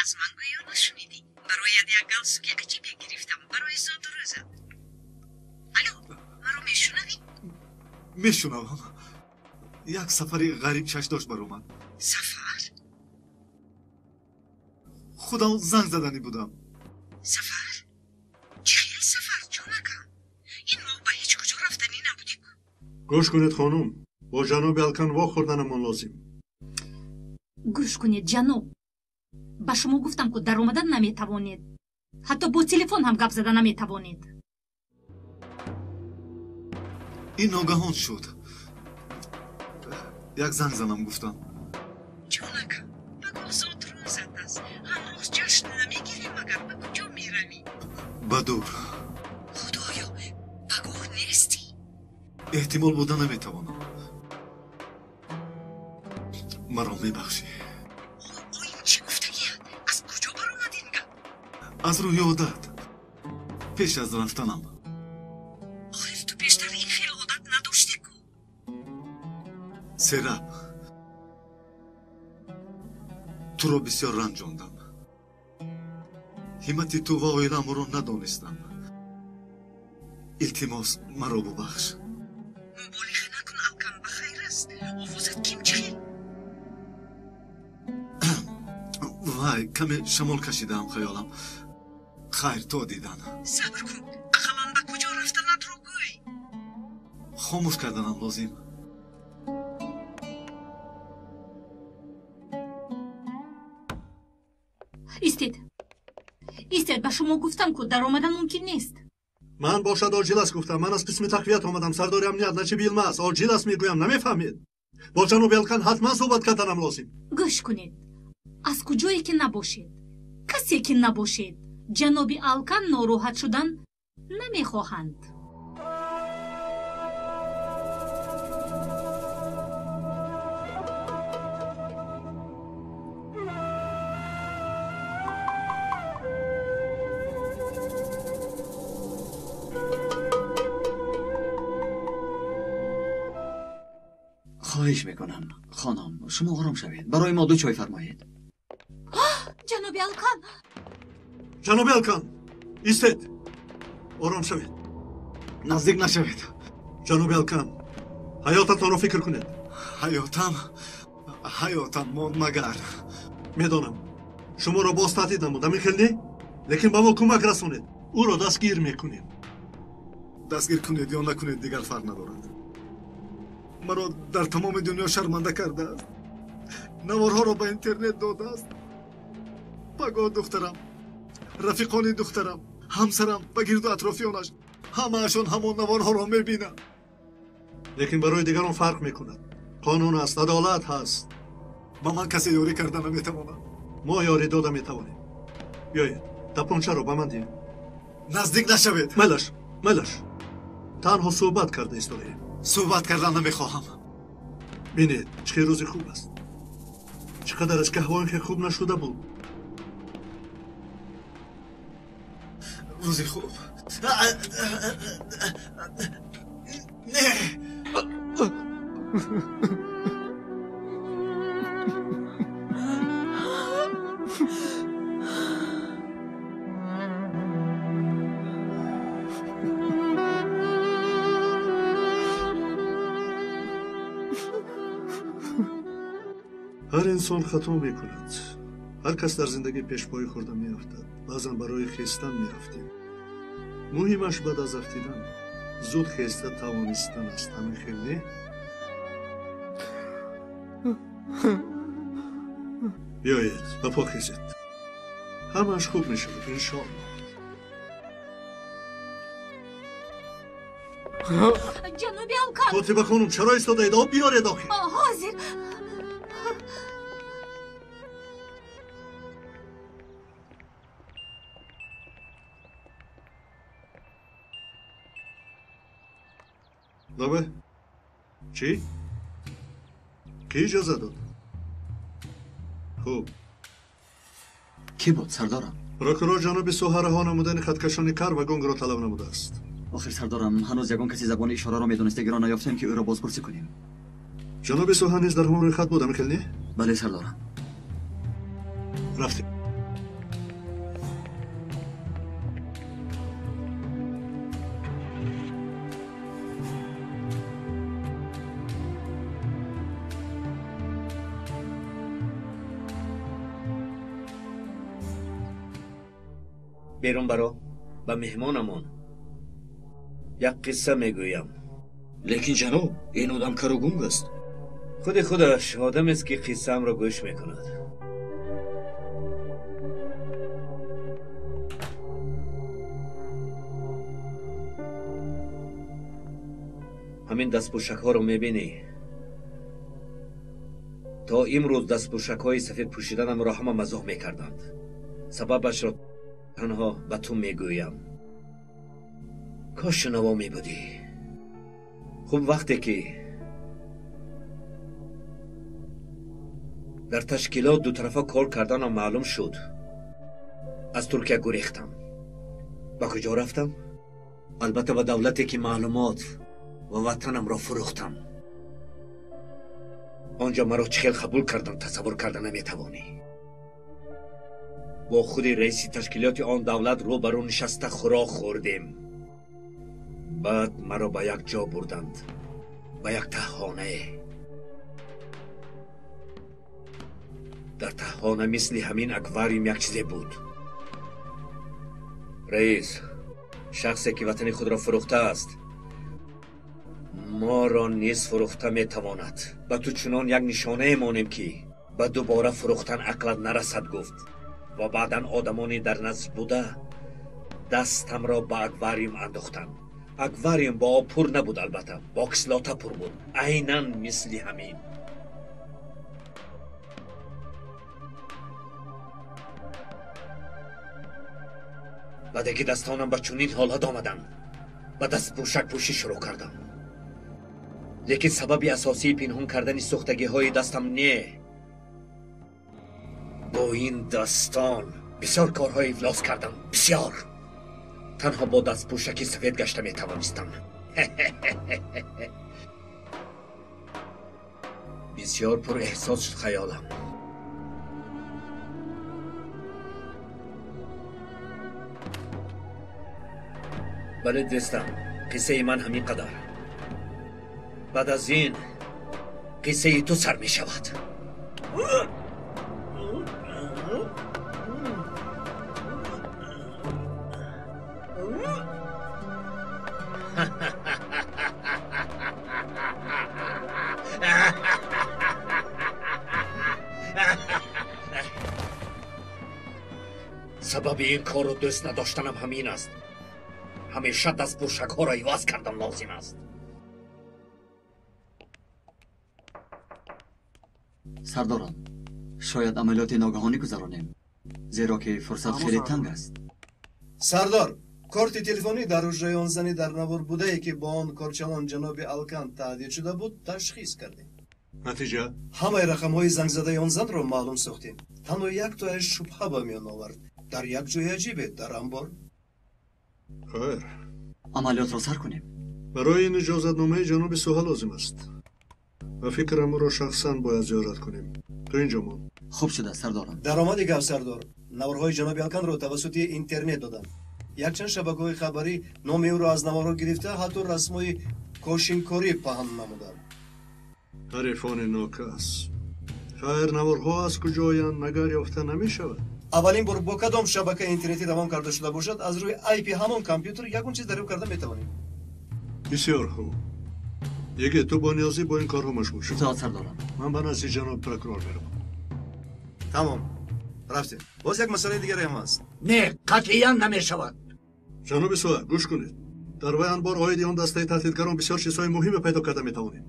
Аз ман гӯё нашунидӣ. Барояд як галстуки аҷибе гирифтам барои зоду рӯзат. Алло, маро мешунавӣ? Мешунавам. Як сафари ғариб чашдошт баромад. Сафар? Худам занг заданӣ будам. Сафар? Чӣ хел сафар, ҷонакам? Ин моҳ ба ҳеҷ куҷо рафтанӣ набудем. Гӯш кунед, хонум, бо ҷаноби Алкан вохӯрданамон лозим. Гӯш кунед, ҷаноб. Ба шумо гуфтам, ку даромадан наметавонед. Ҳатто бо телефон ҳам гап зада наметавонед. Ин ногаҳон шуд. Як занг занам гуфтам. Ҷонакам, пагоҳ зод рӯзат аст. Ҳамрӯз ҷашн намегирем, магар ба куҷо меравӣ? Ба дур. Худоё, пагоҳ нестӣ? Эҳтимол буда наметавонам. Маро мебахшӣ. Ин чӣ гуфтагият? Аз куҷо баромад ин гап? Аз рӯи одат. Пеш аз рафтанам. Охир ту пештар ин хел одат надоштӣ ку? Сераб, туро бисёр ранҷондам. Ҳиммати ту ва оиламро надонистам. Илтимос, маро бубахш. Муболиға накун, Алкан, ба хайр аст. Овозат ким чӣ хел? Вай, каме шамол кашидаам хаёлам. Хайр, то дидан. Сабр кун, ақаллан ба куҷо рафтанатро гӯй. Хомӯш карданам лозим. Истед, истед, ба шумо гуфтам, ку даромадан мумкин нест. Ман бошад оҷил аст гуфтам. Ман аз қисми тақвият омадам. Сардори амният Наҷиб Йилмаз. Оҷил аст мегӯям, намефаҳмед. Бо ҷаноби Алкан ҳатман суҳбат карданам лозим. Гӯш кунед, аз куҷое ки набошед, касе ки набошед, ҷаноби Алкан нороҳат шудан намехоҳанд. Хоҳиш мекунам, хонум, шумо ором шавед. Барои мо ду чой фармоед. Ҷаноби Алкан! Ҷаноби Алкан, истед. Ором шавед. Наздик нашавед. Ҷаноби Алкан, ҳаётатонро фикр кунед. Ҳаётам, ҳаётам монд магар. Медонам, шуморо боз таҳдид намуд, ҳамин хел не? Лекин ба мо кӯмак расонед. Ӯро дастгир мекунем. Дастгир кунед ё накунед, дигар фарқ надорад. Маро дар тамоми дунё шарманда кардааст. Наворҳоро ба интернет додааст. Пагоҳ духтарам, рафиқони духтарам, ҳамсарам ба гирду атрофиёнаш ҳамаашон ҳамон наворҳоро мебинанд. Лекин барои дигарон фарқ мекунад. Қонун аст, адолат ҳаст. Ба ман касе ёрӣ карда наметавонад. Мо ёрӣ дода метавонем. Биёед, тапончаро ба ман диҳед. Наздик нашавед. Майлаш, майлаш. Танҳо суҳбат карда истодаем. Суҳбат кардан намехоҳам. Бинед, чӣ хел рӯзи хуб аст. Чӣ қадар аз қаҳвои хел хуб нашуда буд. Рӯзи хуб. Не! Ҳар инсон хато мекунад. Ҳар кас дар зиндагӣ пешпои хӯрда меафтад. Баъзан барои хестан меафтем. Муҳимаш баъд аз афтидан зуд хеста тавонистан аст. Ҳамин хел не? Биёед, ба по хезед. Ҳамааш хуб мешавад, иншоаллоҳ. Ҷаноби Алкан! Фотима хонум, чаро истодаед? Об биёред охир. Ҳозир. Лабе? Чӣ? Кӣ иҷоза дод? Хуб. Кӣ буд, сардорам? Прокурор ҷаноби Суҳа раҳо намудани хаткашони кар ва гунгро талаб намудааст. Охир сардорам, ҳанӯз ягон каси забони ишораро медонистагиро наёфтем, ки ӯро бозпурсӣ кунем. Ҷаноби Суҳа низ дар ҳамон рӯйхат буд, ҳамин хел не? Бале, сардорам. Рафтем. Берун баро, ба меҳмонамон як қисса мегӯям. Лекин ҷаноб, ин одам кару гунг аст. Худи худаш одамест, ки қиссаамро гӯш мекунад. Ҳамин дастпӯшакҳоро мебинӣ? То имрӯз дастпӯшакҳои сафед пӯшиданамро ҳама мазоҳ мекарданд. Сабабашро танҳо ба ту мегӯям. Кош шунаво мебудӣ. Хуб, вақте ки дар ташкилот дутарафа кор карданам маълум шуд, аз Туркия гурехтам. Ба куҷо рафтам? Албатта ба давлате, ки маълумот ва ватанамро фурӯхтам. Он ҷо маро чӣ хел қабул кардам, тасаввур карда наметавонӣ. Бо худи раиси ташкилоти он давлат рӯ ба рӯ нишаста хӯрок хӯрдем. Баъд маро ба як ҷо бурданд, ба як таҳхонае. Дар таҳхона мисли ҳамин аквариум як чизе буд. Раис, шахсе ки ватани худро фурӯхтааст, моро низ фурӯхта метавонад. Ба ту чунон як нишонае монем, ки ба дубора фурӯхтан ақлат нарасад, гуфт. Ва баъдан одамони дар назд буда дастамро ба аквариум андохтанд. Аквариум бо об пур набуд, албатта, бо кислота пур буд, айнан мисли ҳамин. Баъде ки дастонам ба чунин ҳолат омаданд, ба дастпӯшакпӯшӣ шурӯъ кардам. Лекин сабаби асосии пинҳон кардани сӯхтагиҳои дастам не. Бо ин дастон бисёр корҳои ифлос кардам, бисёр. Танҳо бо дастпӯшаки сафед гашта метавонистам. Бисёр пурэҳсос шуд хаёлам. Бале дӯстам, қиссаи ман ҳамин қадар. Баъд аз ин қиссаи ту сар мешавад. Сабаби ин корро дӯст надоштанам ҳамин аст. Ҳамеша дастпӯшакҳоро иваз кардан лозим аст. Сардорам, шояд амалиёти ногаҳонӣ гузаронем, зеро ки фурсат хеле танг аст. Сардор, корти телефонӣ дар ҳуҷраи он зани дар навор будае, ки бо он корчалон ҷаноби Алкан таҳдид шуда буд, ташхис кардем. Натиҷа? Ҳамаи рақамҳои зангзадаи он занро маълум сохтем. Танҳо як тояш шубҳа ба миён овард. Дар як ҷои аҷибе, дар амбор. Хайр. Амалиётро сар кунем. Барои ин иҷозатномаи ҷаноби Суҳа лозим аст. Ба фикрам ӯро шахсан бояд зиёрат кунем. Ту инҷо мон. Хуб шуда, сардорам. Даромади гап, сардор. Наворҳои ҷаноби Алканро тавассути интернет доданд. Якчанд шабакаҳои хабарӣ номи ӯро аз наворҳо гирифта, ҳатто расмҳои кошинкорӣ паҳн намуданд. Ҳарифони нокас. Хайр, наворҳо аз куҷоянд, магар ёфта намешавад? Аввалин бор бо кадом шабакаи интернетӣ равон карда шуда бошад, аз рӯи IP ҳамон компютер ягон чиз дарёфт карда метавонем. Бисёр хуб. Йигит, ту бо ниёзӣ бо ин корҳо машғул шав. Итоат, сардорам. Ман ба назди ҷаноб прокурор меравам. Тамом. Рафтем. Боз як масъалаи дигаре ҳам ҳаст. Не, қатъиян намешавад. Ҷаноби Суҳа, гӯш кунед. Дар вай анбор оиди он дастаи таҳдидгарон бисёр чизҳои муҳиме пайдо карда метавонем.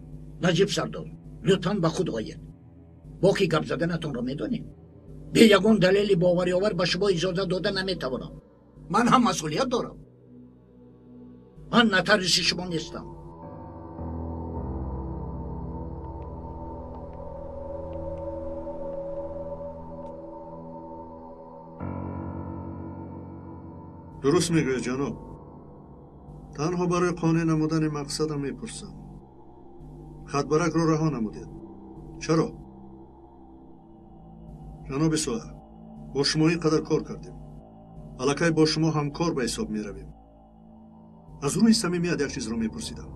Наҷиб сардор, лутфан ба худ оед. Бо ки гап заданатонро медонед? Бе ягон далели бовариовар ба шумо иҷозат дода наметавонам. Ман ҳам масъулият дорам. Ман нотариуси шумо нестам. Дуруст мегӯяд, ҷаноб. Танҳо барои қонеъ намудани мақсадам мепурсам. Хатбаракро раҳо намудед. Чаро? Ҷаноби Суҳа, бо шумо ин қадар кор кардем. Аллакай бо шумо ҳамкор ба ҳисоб меравем. Аз рӯи самимият як чизро мепурсидам.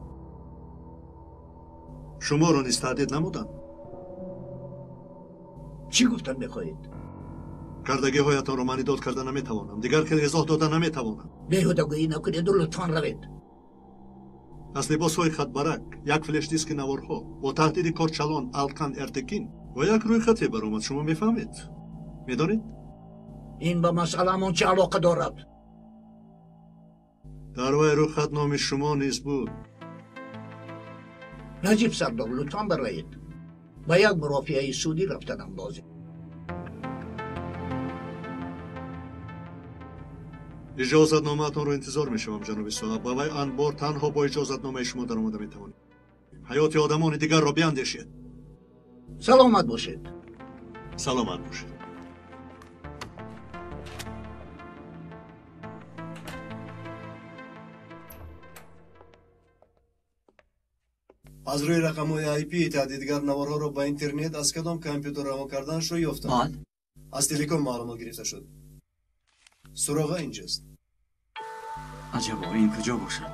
Шуморо низ таҳдид намуданд? Чӣ гуфтан мехоҳед? Кардагиҳоятонро маънидод карда наметавонам. Дигар хел изоҳ дода наметавонам. Беҳудагӯӣ накунеду лутфан равед. Аз либосҳои хатбарак, як флешдиски наворҳо бо таҳдиди корчалон Алкан Эртекин ва як рӯйхате баромад. Шумо мефаҳмед? Медонед? Ин ба масъалаамон чӣ алоқа дорад? Дар вай рӯйхат номи шумо низ буд. Наҷиб сардор, лутфан бароед. Ба як мурофиаи судӣ рафтанам лозим. Иҷозатномаатонро интизор мешавам, ҷаноби Суҳа. Ба вай анбор танҳо бо иҷозатномаи шумо даромада метавонем. Ҳаёти одамони дигарро биандешед. Саломат бошед. Саломат бошед. Аз рӯи рақамҳои IP таҳдидгар наворҳоро ба интернет аз кадом компютер равон карданашро ёфтанд. Баъд? Аз телеком маълумот гирифта шуд. Суроға инҷост. Аҷабо, ин куҷо бошад?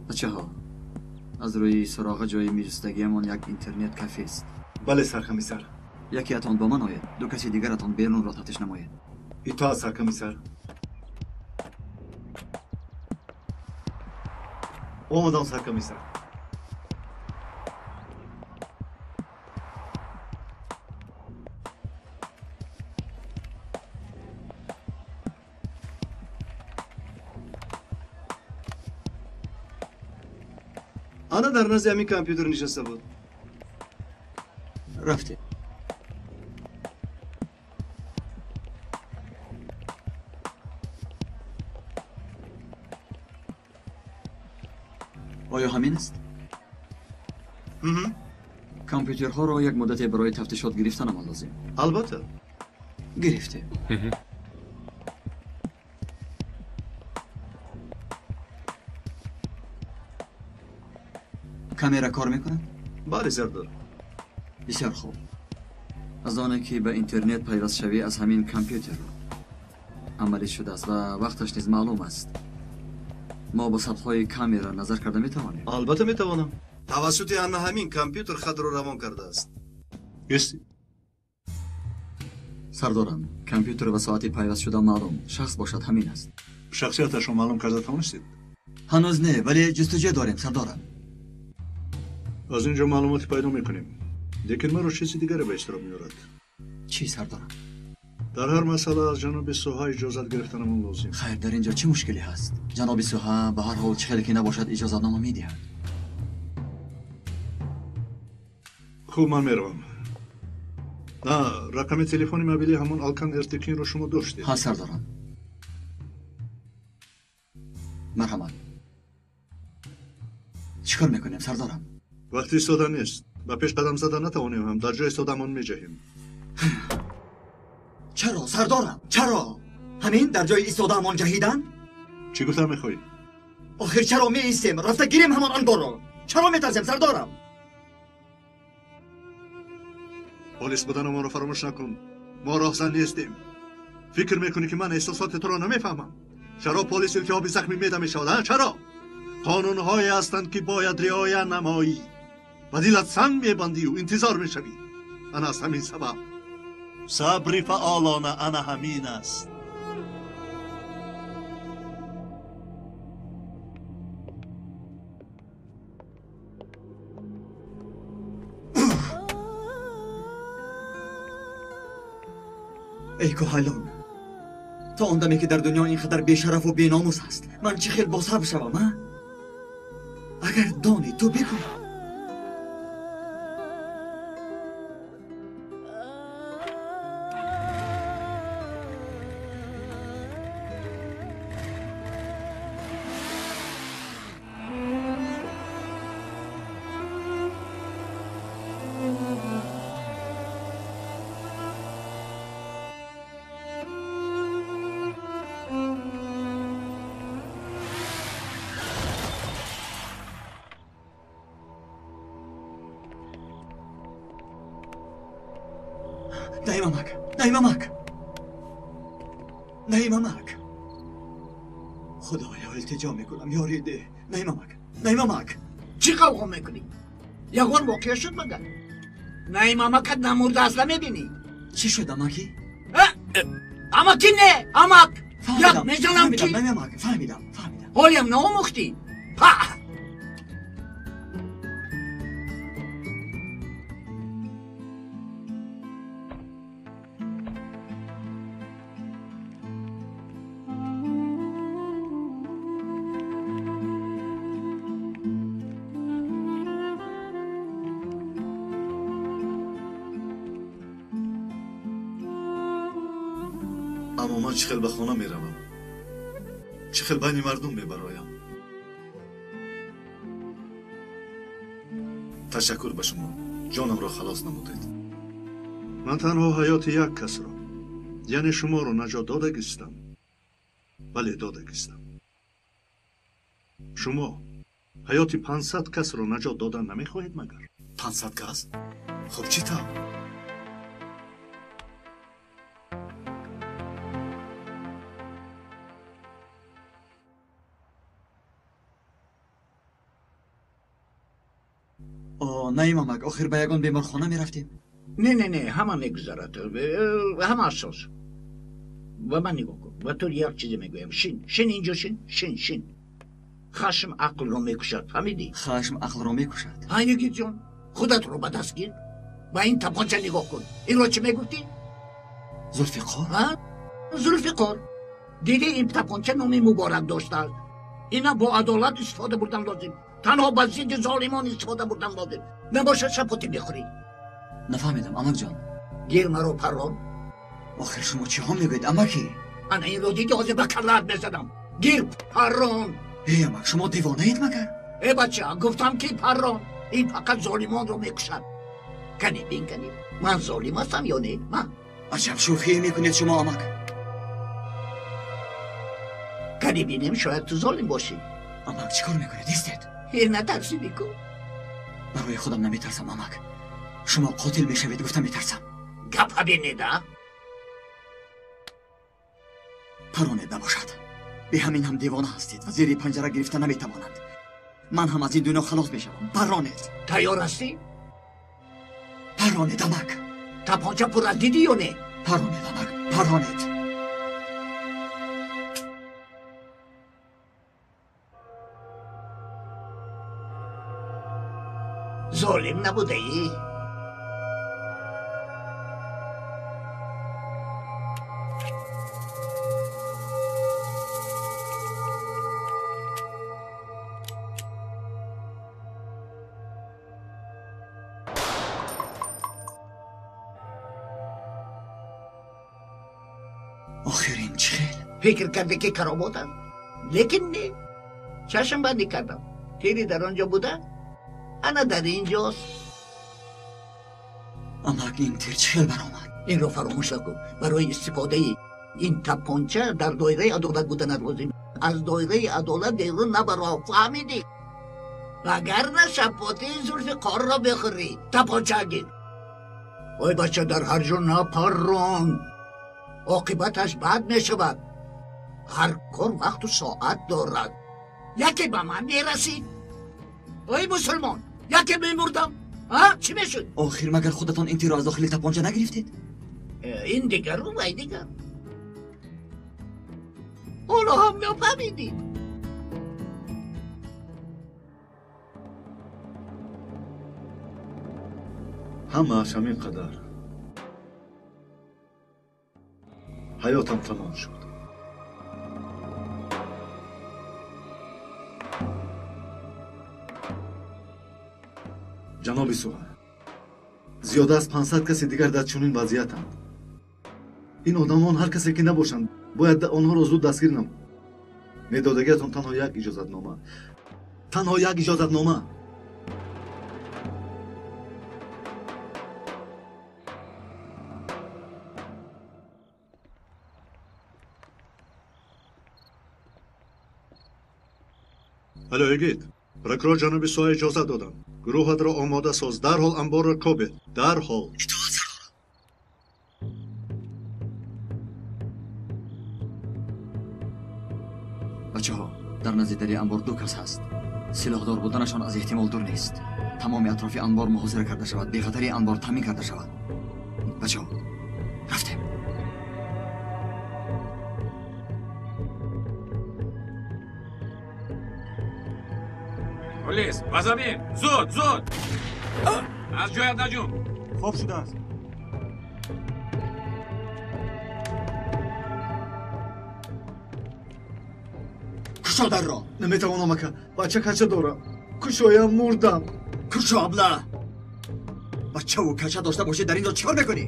Бачаҳо, аз рӯи суроға ҷои меҷустагиамон як интернет кафест. Бале, саркомиссар. Якеатон бо ман оед, ду каси дигаратон берунро тафтиш намоед. Итоат, саркомиссар. Омадам, саркомиссар. Ана дар назди ҳамин компютер нишаста буд. Рафтем. Оё ҳамин аст? Компютерҳоро як муддате барои тафтишот гирифтанамон лозим. Албатта. Гирифтем. Камера кор мекунад? Бале, сардор. Бисёр хуб. Аз оне ки ба интернет пайвастшавӣ аз ҳамин компютер амалӣ шудааст ва вақташ низ маълум аст. Мо ба сабтҳои камера назар карда метавонем? Албатта метавонам. Тавассути ана ҳамин компютер хатро равон кардааст. Сардорам, компютер ва соати пайваст шуда маълум. Шахс бошад ҳамин аст. Шахсияташро маълум карда тавонистед? Ҳанӯз не, вале ҷустуҷӯ дорем, сардорам. Аз ин ҷо маълумоте пайдо мекунем. Лекин маро чизи дигаре ба изтироб меорад. Чӣ, сардорам? Дар ҳар масъала аз ҷаноби Суҳа иҷозат гирифтанамон лозим. Хайр, дар ин ҷо чӣ мушкиле ҳаст? Ҷаноби Суҳа ба ҳар ҳол чӣ хеле ки набошад иҷозатнома медиҳад. Хуб, ман меравам. На, рақами телефони мобилии ҳамон Алкан Эртекинро шумо доштед? Ҳа, сардорам. Марҳамат. Чӣ кор мекунем, сардорам? Вақти истода нест. Ба пеш қадам зада натавонем ҳам, дар ҷои истодамон меҷаҳем. Чаро, сардорам? Чаро? Ҳамин дар ҷои истодаамон ҷаҳидан? Чӣ гуфтан мехоҳӣ? Охир чаро меистем? Рафта гирем ҳамон анборро. Чаро метарсем, сардорам? Полис буданамонро фаромӯш накун. Мо роҳзан нестем. Фикр мекунӣ ки ман эҳсосоти туро намефаҳмам? Чаро полис илтиҳоби захми меъда мешавад? Чаро? Қонунҳое ҳастанд ки бояд риоя намоӣ. Ба дилат санг мебандию интизор мешавӣ. Ана аз ҳамин сабаб. Сабри фаъолона ана ҳамин аст. Эй кӯҳайлон, то он даме ки дар дунё ин қадар бешарафу беномус ҳаст, ман чӣ хел босабр шавам, а? Агар донӣ, ту бигӯ. Наимамак, Наимамак, Наимамак, худоё, илтиҷо мекунам, ёрӣ деҳ. Наимамак, Наимамак. Чӣ қавғо мекунӣ? Ягон воқеа шуд магар? Наимамакат намурда аст, намебинӣ? Чӣ шуд, амакӣ? Амакӣ не, амак. Як мезанам ки. Наимамак, фаҳмидам, фаҳмидам. Ҳолиам наомӯхтӣ? Па! Аммо ман чӣ хел ба хона меравам? Чӣ хел байни мардум мебароям? Ташаккур ба шумо, ҷонамро халос намудед. Ман танҳо ҳаёти як касро, яъне шуморо наҷот додагистам. Бале, додагистам. Шумо ҳаёти 500 касро наҷот додан намехоҳед магар? 500 кас? Хуб, чӣ тавр? Наимамак, охир ба ягон беморхона мерафтем? Не, не, не, ҳама мегузарад, ҳама асос. Ба ман нигоҳ кун, ба ту як чизе мегӯям. Шин, шин инҷо, шин, шин, шин. Хашм ақлро мекушад, фаҳмидӣ? Хашм ақлро мекушад. Ҳа, Йигитҷон, худатро ба даст гир. Ба ин тапонча нигоҳ кун. Инро чӣ мегуфтӣ? Зулфиқор? Ҳа, Зулфиқор. Дидӣ, ин тапонча номи муборак доштааст. Ина бо адолат истифода бурдан лозим. Танҳо ба зидди золимон истифода бурдан лозим. Набошад, шапотӣ мехӯрӣ. Нафаҳмидам, амакҷон. Гир маро паррон. Охир шумо чиҳо мегӯед, амакӣ? Ана инро дидӣ, ҳозир ба каллаат мезанам. Гир паррон. Эй амак, шумо девонаед магар? Э бача, гуфтам ки паррон. Ин фақат золимонро мекушад. Кани бин, кани. Ман золим ҳастам ё не? Ман? Аҷаб шӯхие мекунед шумо, амак. Кани бинем, шояд ту золим бошӣ. Амак, чӣ кор мекунед? Истед. Э, натарсӣ бику. Барои худам наметарсам, амак. Шумо қотил мешавед гуфта метарсам. Гапа бинеда? Паронед набошад. Бе ҳамин ҳам девона ҳастед ва зери панҷара гирифта наметавонанд. Ман ҳам аз ин дунё халос мешавам. Паронед. Тайёр ҳастӣ? Паронед, амак. Тапонча пур аз дидӣ ё не? Паронед, амак, паронед. Золим набудаӣ? Охир ин чӣ хел? Фикр кардӣ ки каромот аст, лекин не. Чашм бандӣ кардам. Тири дар он ҷо буда, ана дар ин ҷост. Амак, ин тир чӣ хел баромад? Инро фаромӯш накун. Барои истифодаи ин тапонча дар доираи адолат буданат лозим. Аз доираи адолат берун набаро, фаҳмидӣ? Вагарна шапотии зулфи қорро бихӯрӣ. Тапонча гир. Ой бача, дар ҳар ҷо напаррон, оқибаташ бад мешавад. Ҳар кор вақту соат дорад. Яке ба ман мерасид, ой мусулмон, яке мемурдам. Чӣ мешуд? Охир магар худатон ин тирро аз дохили тапонча нагирифтед? Ин дигару вай дигар. Ҳоло ҳам нафаҳмидӣ. Ҳамааш ҳамин қадар. Ҳаётам тамом шуд. Ҷаноби Суҳа, зиёда аз 500 каси дигар дар чунин вазъиятанд. Ин одамон ҳар касе ки набошанд, бояд онҳоро зуд дастгир намуд. Медодагиатон танҳо як иҷозатнома, танҳо як иҷозатнома. Алло, Игит, прокурор ҷаноби Суҳа иҷозат додам. Гурӯҳатро омода соз, дарҳол анборро кобед, дарҳол. Итоат, сардорам. Бачаҳо, дар назди дари анбор ду кас ҳаст. Силоҳдор буданашон аз эҳтимол дур нест. Тамоми атрофи анбор муҳосира карда шавад, бехатари анбор таъмин карда шавад. Бачаҳо, рафтем. Полис, ба замин! Зуд, зуд! Аз ҷоят наҷум! Хоб шудааст. Кушо дарро! Наметавонам, ака. Бача кача дорам. Кушоям, мурдам. Кушо, абла! Бачаву кача дошта бошӣ, дар ин ҷо чӣ кор мекунӣ?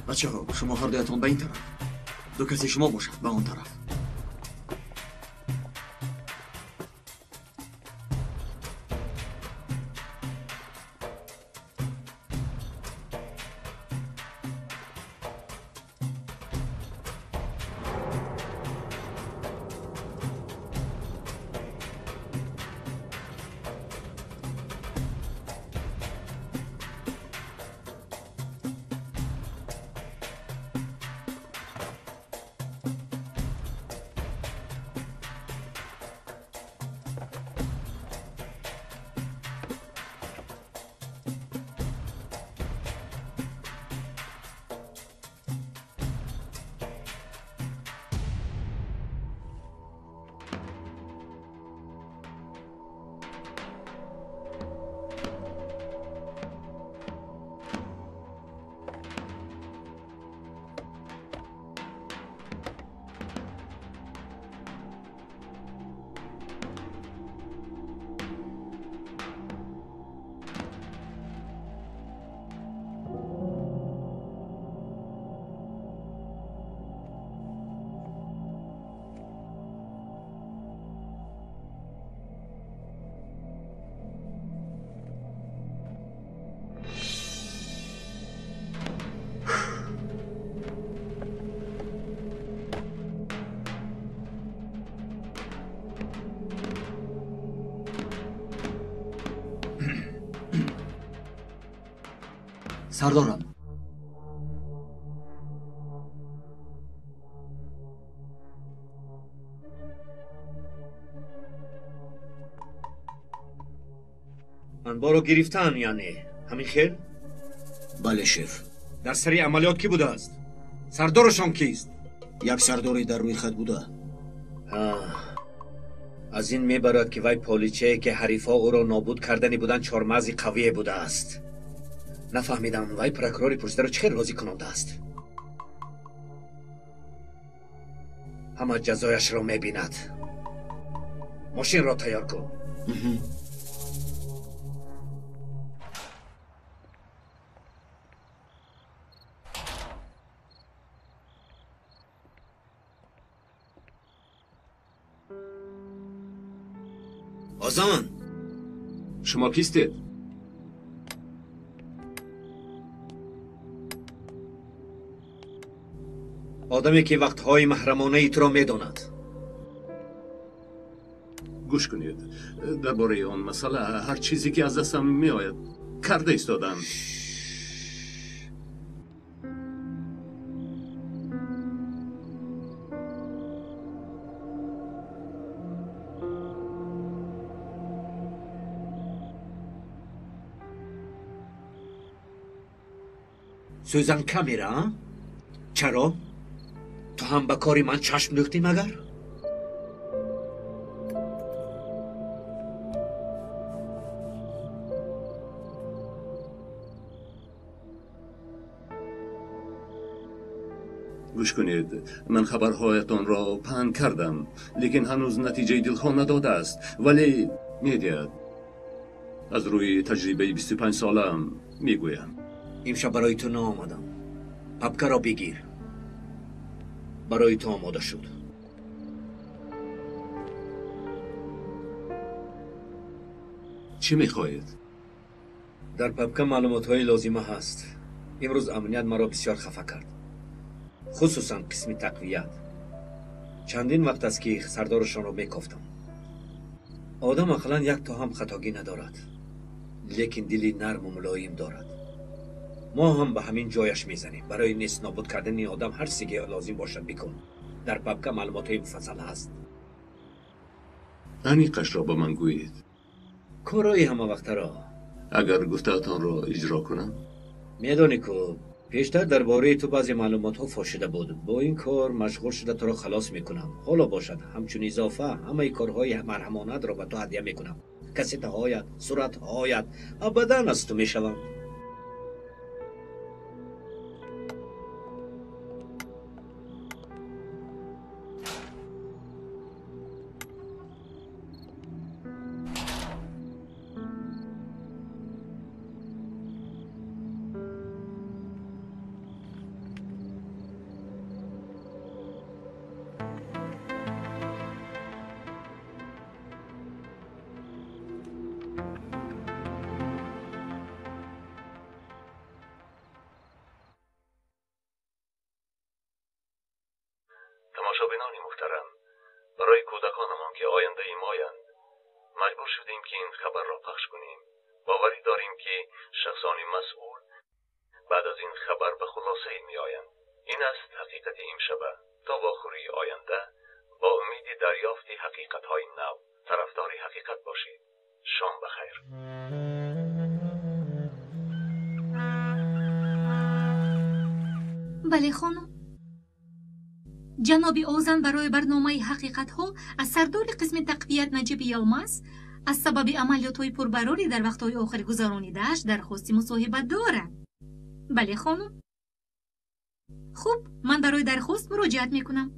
Бачаҳо, шумо ҳар дуятон ба ин тараф, ду каси шумо бошад ба он тараф. Сардорам, анборро гирифтан, яъне ҳамин хел? Бале, шеф. Дар сари амалиёт кӣ будааст? Сардорашон кист? Як сардоре дар рӯйхат буда. Аз ин мебарад, ки вай поличае ки ҳарифҳо ӯро нобуд кардани буданд, чормағзи қавие будааст. Нафаҳмидам, вай прокурори пурсидаро чӣ хел розӣ кунондааст. Ҳама ҷазояшро мебинад. Мошинро тайёр кун. Озон! Шумо кистед? Одаме ки вақтҳои маҳрамонаи туро медонад. Гӯш кунед, дар бораи он масъала ҳар чизе ки аз дастам меояд карда истодам. Сӯзан камера, а? Чаро? Ту ҳам ба кори ман чашм дӯхтӣ магар? Гӯш кунед, ман хабарҳоятонро паҳн кардам, лекин ҳанӯз натиҷаи дилхоҳ надодааст, вале медиҳад. Аз рӯи таҷрибаи 25 солаам мегӯям. Имшаб барои ту наомадам. Папкаро бигир. Барои ту омода шуд. Чӣ мехоҳед? Дар папка маълумотҳои лозима ҳаст. Имрӯз амният маро бисёр хафа кард. Хусусан қисми тақвият. Чандин вақт аст ки сардорашонро мекофтам. Одам ақаллан як то ҳам хатогӣ надорад, лекин дили нарму мулоим дорад. Мо ҳам ба ҳамин ҷояш мезанем. Барои нест нобуд кардани одам ҳар чизе ки лозим бошад бикун. Дар папка маълумотҳои муфассал ҳаст. Аниқашро ба ман гӯед. Корҳои ҳамавақтаро. Агар гуфтаатонро иҷро кунам? Медонӣ ку, пештар дар бораи ту баъзе маълумотҳо фош шуда буд. Бо ин кор машғул шуда туро халос мекунам. Ҳоло бошад, ҳамчун изофа ҳамаи корҳои марҳамонатро ба ту ҳадя мекунам. Кассетаҳоят, суратҳоят абадан аз ту мешаванд. Тамошобинони муҳтарам, барои кӯдаконамон ки ояндаи моянд, маҷбур шудем ки ин хабарро пахш кунем. Боварӣ дорем ки шахсони масъул баъд аз ин хабар ба хулосае меоянд. Ин аст ҳақиқати имшаба. То вохӯрии оянда бо умиди дарёфти ҳақиқатҳои нав, тарафдори ҳақиқат бошед. Шом ба хайр. Бале, хонум. Ҷаноби Озан барои барномаи ҳақиқатҳо аз сардори қисми тақвият Наҷиби Йилмаз аз сабаби амалиётҳои пурбарорӣ дар вақтҳои охир гузаронидааш дархости мусоҳиба дорад. Бале, хонум. Хуб, ман барои дархост муроҷиат мекунам.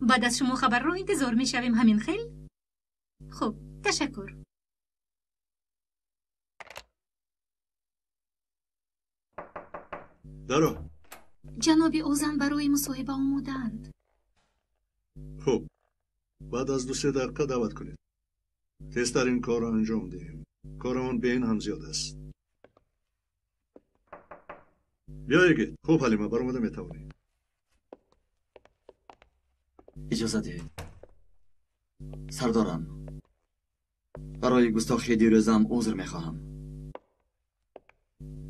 Баъд аз шумо хабарро интизор мешавем, ҳамин хел? Хуб, ташаккур. Даро. Ҷаноби Озан барои мусоҳиба омодаанд. Хуб, баъд аз 2-3 дақиқа даъват кунед. Тезтар ин корро анҷом диҳем. Корамон бе ин ҳам зиёд аст. Биё, Игит. Хуб, Ҳалима, баромада метавонӣ. Иҷоза диҳед. Сардорам, барои густохии дирӯзам узр мехоҳам.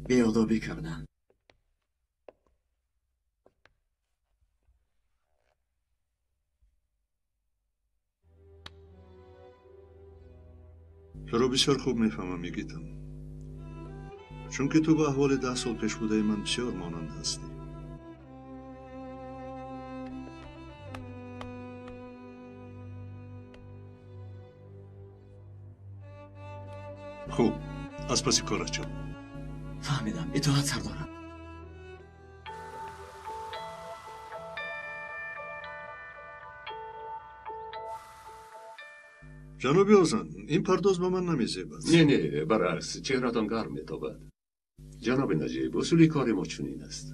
Беодобӣ кардам. Туро бисёр хуб мефаҳмам, Игитам. Чунки ту ба аҳволи 10 сол пеш будаи ман бисёр монанд ҳастӣ. Хуб, аз паси корат шав. Фаҳмидам, итоат сардорам. Ҷаноби Озан, ин пардоз ба ман намезебад. Не, не, баръакс, чеҳратон гарм метобад. Ҷаноби Наҷиб, усули кори мо чунин аст.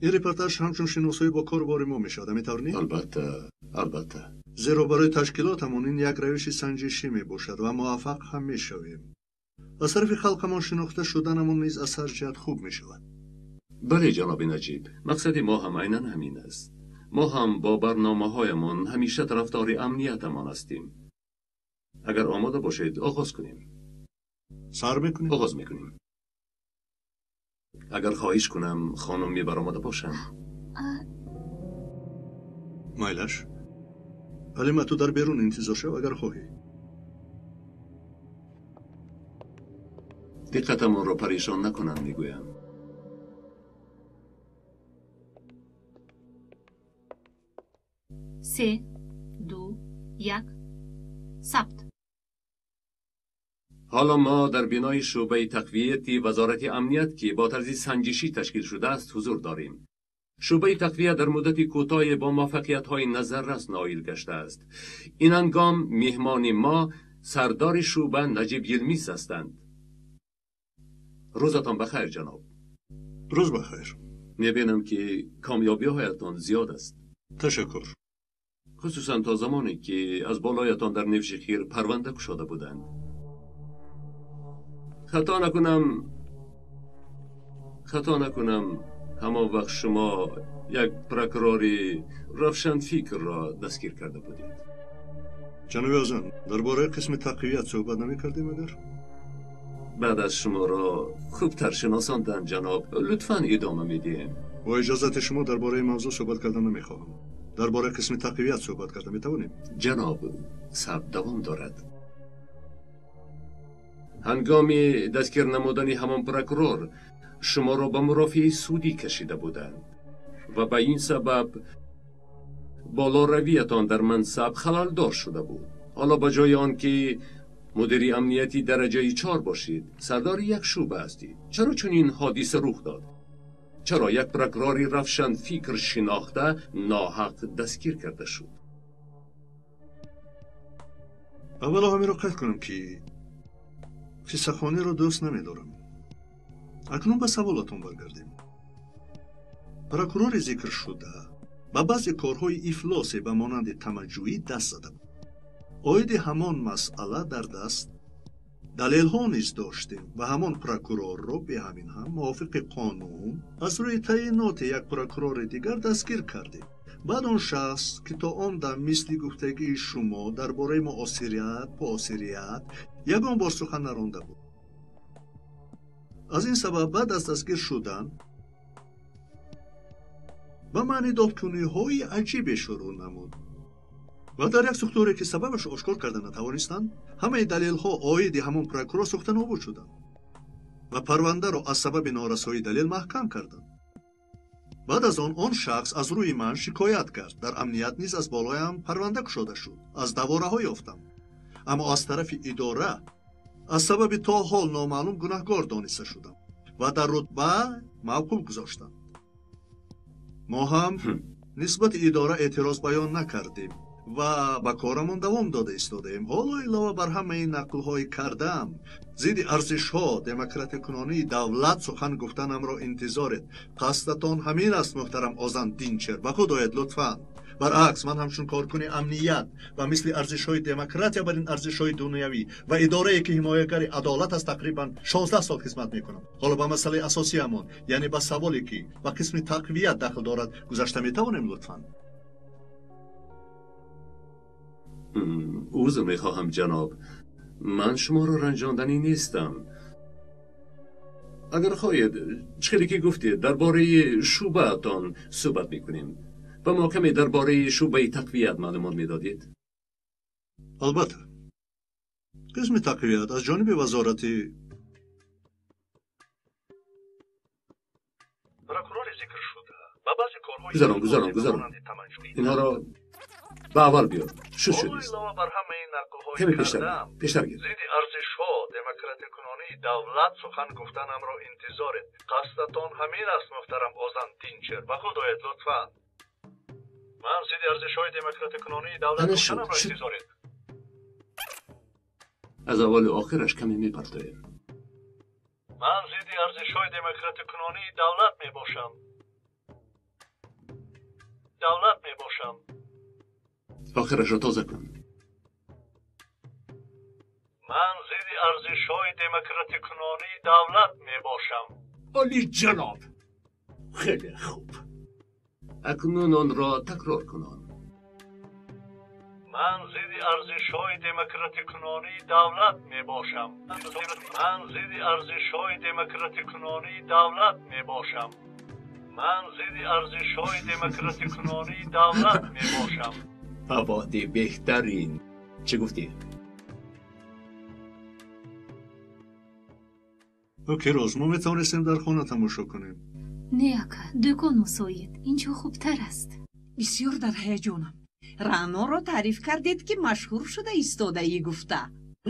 Ин репортаж ҳамчун шиносоӣ бо кору бори мо мешавад, ҳамин тавр не? Албатта, албатта. Зеро барои ташкилотамон ин як равиши санҷишӣ мебошад ва муваффақ ҳам мешавем. Аз тарафи халқамон шинохта шуданамон низ аз ҳар ҷиҳат хуб мешавад. Бале, ҷаноби Наҷиб, мақсади мо ҳам айнан ҳамин аст. Мо ҳам бо барномаҳоямон ҳамеша тарафдори амниятамон ҳастем. Агар омода бошед, оғоз кунем. Сар мекунем? Оғоз мекунем. Агар хоҳиш кунам, хонум мебаромада бошанд. Майлаш. Ҳалима, ту дар берун интизор шав, агар хоҳӣ. Диққатамонро парешон накунанд, мегӯям. Се, ду, як, сабт. Ҳоло мо дар бинои шӯъбаи тақвияти вазорати амният, ки бо тарзи санҷишӣ ташкил шудааст, ҳузур дорем. Шӯъбаи тақвия дар муддати кӯтоҳе бо муваффақиятҳои назаррас ноил гаштааст. Ин ҳангом меҳмони мо сардори шӯъба Наҷиб Йилмиз ҳастанд. Рӯзатон бахайр, ҷаноб. Рӯз бахайр. Мебинам, ки комёбиҳоятон зиёд аст. Ташаккур. Хусусан то замоне, ки аз болоятон дар Невшехир парванда кушода буданд. Хато накунам, ҳамон вақт шумо як прокурори равшанфикрро дастгир карда будед. Ҷаноби Озан, дар бораи қисми тақвият суҳбат намекардем агар? Баъд аз шуморо хубтар шиносондан, ҷаноб, лутфан идома медиҳем. Бо иҷозати шумо дар бораи мавзӯъ суҳбат карда намехоҳам. Дар бораи қисми тақвият суҳбат карда метавонем? Ҷаноб, сабт давом дорад. Ҳангоми дастгир намудани ҳамон прокурор шуморо ба мурофиаи судӣ кашида буданд ва ба ин сабаб болоравиятон дар мансаб халалдор шуда буд. Ҳоло ба ҷои он ки мудири амнияти дараҷаи 4 бошед, сардори як шӯъба ҳастед. Чаро чунин ҳодиса рух дод? Чаро як прокурори равшанфикр шинохта ноҳақ дастгир карда шуд? Аввало ҳаминро қайд кунам, ки қиссахониро дӯст намедорам. Акнун ба саволатон баргардем. Прокурори зикршуда ба баъзе корҳои ифлосе ба монанди тамаҷҷӯӣ даст зада буд. Оиди ҳамон масъала дар даст далелҳо низ доштем ва ҳамон прокурорро беҳамин ҳам мувофиқи қонун аз рӯи таъиноти як прокурори дигар дастгир кардем. Баъд он шахс, ки то он дам мисли гуфтагии шумо дар бораи муосирият, поосирият ягон бор сухан наронда буд. Аз ин сабаб баъд аз дастгир шудан ба маънидодкуниҳои аҷибе шурӯъ намуд ва дар як сӯхторе, ки сабабашро ошкор карда натавонистанд, ҳамаи далелҳо оиди ҳамон прокурор сӯхта нобуд шуданд ва парвандаро аз сабаби норасоии далел маҳкам карданд. Баъд аз он он шахс аз рӯи ман шикоят кард. Дар амният низ аз болоям парванда кушода шуд. Аз давораҳо ёфтам. Аммо аз тарафи идора аз сабаби то ҳол номаълум гунаҳгор дониста шудам ва дар рутба мавқуф гузоштам. Мо ҳам нисбати идора эътироз баён накардем ва ба корамон давом дода истодаем. Ҳоло илова бар ҳамаи нақлҳои кардаам, зидди арзишҳо, демократикунонии давлат сухан гуфтанамро интизоред. Қасдатон ҳамин аст, муҳтарам Озан Динчер. Ба худ оед лутфан. Баръакс, ман ҳамчун коркуни амният ва мисли арзишҳои демократия бар ин арзишҳои дунявӣ ва идорае, ки ҳимоягари адолат аст, тақрибан 16 сол хизмат мекунам. Ҳоло ба масъалаи асосиамон, яъне ба саволе, ки ба қисми тақвият дахл дорад, гузашта метавонем лутфан? Узр мехоҳам, ҷаноб, ман шуморо ранҷонданӣ нестам. Агар хоҳед, чӣ хеле ки гуфтед, дар бораи шӯъбаатон суҳбат мекунем. Ба мо каме дар бораи шӯъбаи тақвият маълумот медодед? Албатта. Қисми тақвият аз ҷониби вазорати прокурори зикршуда ба баъзе корҳои Гузарон, гузарон, гузарон. Инҳоро ба аввал биёр. Шуд шудист. Илова бар ҳамаи нақлҳои Каме пештар, кардаам, пештар гир. зидди арзишҳо, демократикунонии давлат сухан гуфтанамро интизоред. Қасдатон ҳамин аст, муҳтарам Озан Динчер. Ба худ оед лутфан. Ман зидди арзишҳои демократикунонии давлат Ана шуд, гуфтанамро шуд. интизоред. Аз аввалу охираш каме мепартоем. Ман зидди арзишҳои демократикунонии давлат мебошам. Давлат мебошам. Охирашро тоза кун. Ман зидди арзишҳои демократикунонии давлат мебошам. Олиҷаноб, хеле хуб. Акнун онро такрор кунон. Ман зидди арзишҳои демократикунонии давлат мебошам. Ман зидди арзишҳои демократикунонии давлат мебошам. Ман зидди арзишҳои демократикунонии давлат мебошам. Фаводи беҳтарин. Чӣ гуфтӣ? Окей, роз, мо метавонистем дар хона тамошо кунем. Не, ака, дӯкон мусоид. Ин ҷо хубтар аст. Бисёр дар ҳаяҷонам. Раъноро таъриф кардед, ки машҳур шуда истодаӣ гуфта.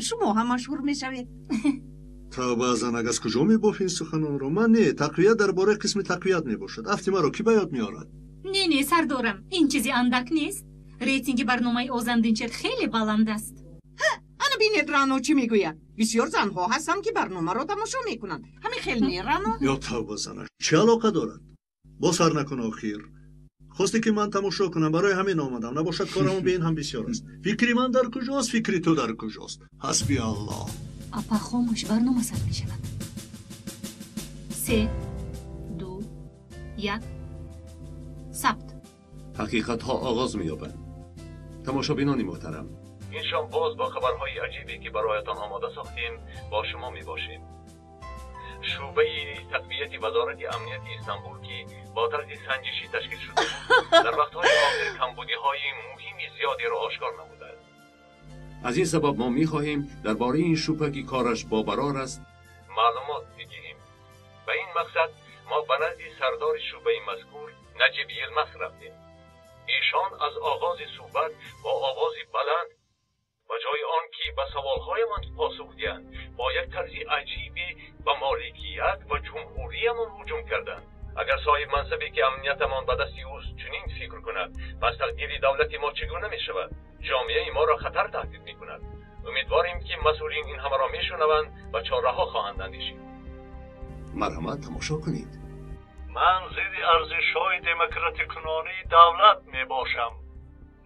Шумо ҳам машҳур мешавед. Тавба, занак, аз куҷо мебофӣ ин суханонро? Ман не, тақвият дар бораи қисми тақвият мебошад. Афти маро кӣ ба ёд меорад? Не, не, сардорам, ин чизи андак нест. Рейтинги барномаи Озандинчер хеле баланд аст. Ана бинед, Раъно чӣ мегӯяд. Бисёр занҳо ҳастанд, ки барномаро тамошо мекунанд. Ҳамин хел не, Раъно? Ё тавба, занак, чӣ алоқа дорад? Бо сар накун. Охир хосте ки ман тамошо кунам, барои ҳамин омадам. Набошад, корамон бе ин ҳам бисёр аст. Фикри ман дар куҷост, фикри ту дар куҷост? Ҳасби Аллоҳ. Апа, хомӯш, барнома сар мешавад. Се, ду, як, сабт. Ҳақиқатҳо оғоз меёбанд. Тамошобинони муҳтарам, ин шом боз бо хабарҳои аҷибе, ки бароятон омода сохтем, бо шумо мебошем. Шӯъбаи тақвияти вазорати амнияти Истанбул, ки бо тарзи санҷишӣ ташкил шуда буд, дар вақтҳои охир камбудиҳои муҳими зиёдеро ошкор намудааст. Аз ин сабаб мо мехоҳем дар бораи ин шӯъба, ки кораш бобарор аст, маълумот бидиҳем. Ба ин мақсад мо ба назди сардори шӯъбаи мазкур Наҷиб Йилмаз рафтем. Эшон аз оғози суҳбат бо овози баланд, ба ҷои он ки ба саволҳоямон посух диҳанд, бо як тарзи аҷибе ба моликият ва ҷумҳуриямон ҳуҷум карданд. Агар соҳиб мансабе, ки амниятамон ба дасти ӯст, чунин фикр кунад, пас тақдири давлати мо чӣ гуна мешавад? Ҷомеаи моро хатар таҳдид мекунад. Умедворем, ки масъулин ин ҳамаро мешунаванд ва чораҳо хоҳанд андешид. Марҳамат, тамошо кунед. Ман зидди арзишҳои демократикунонии давлат мебошам.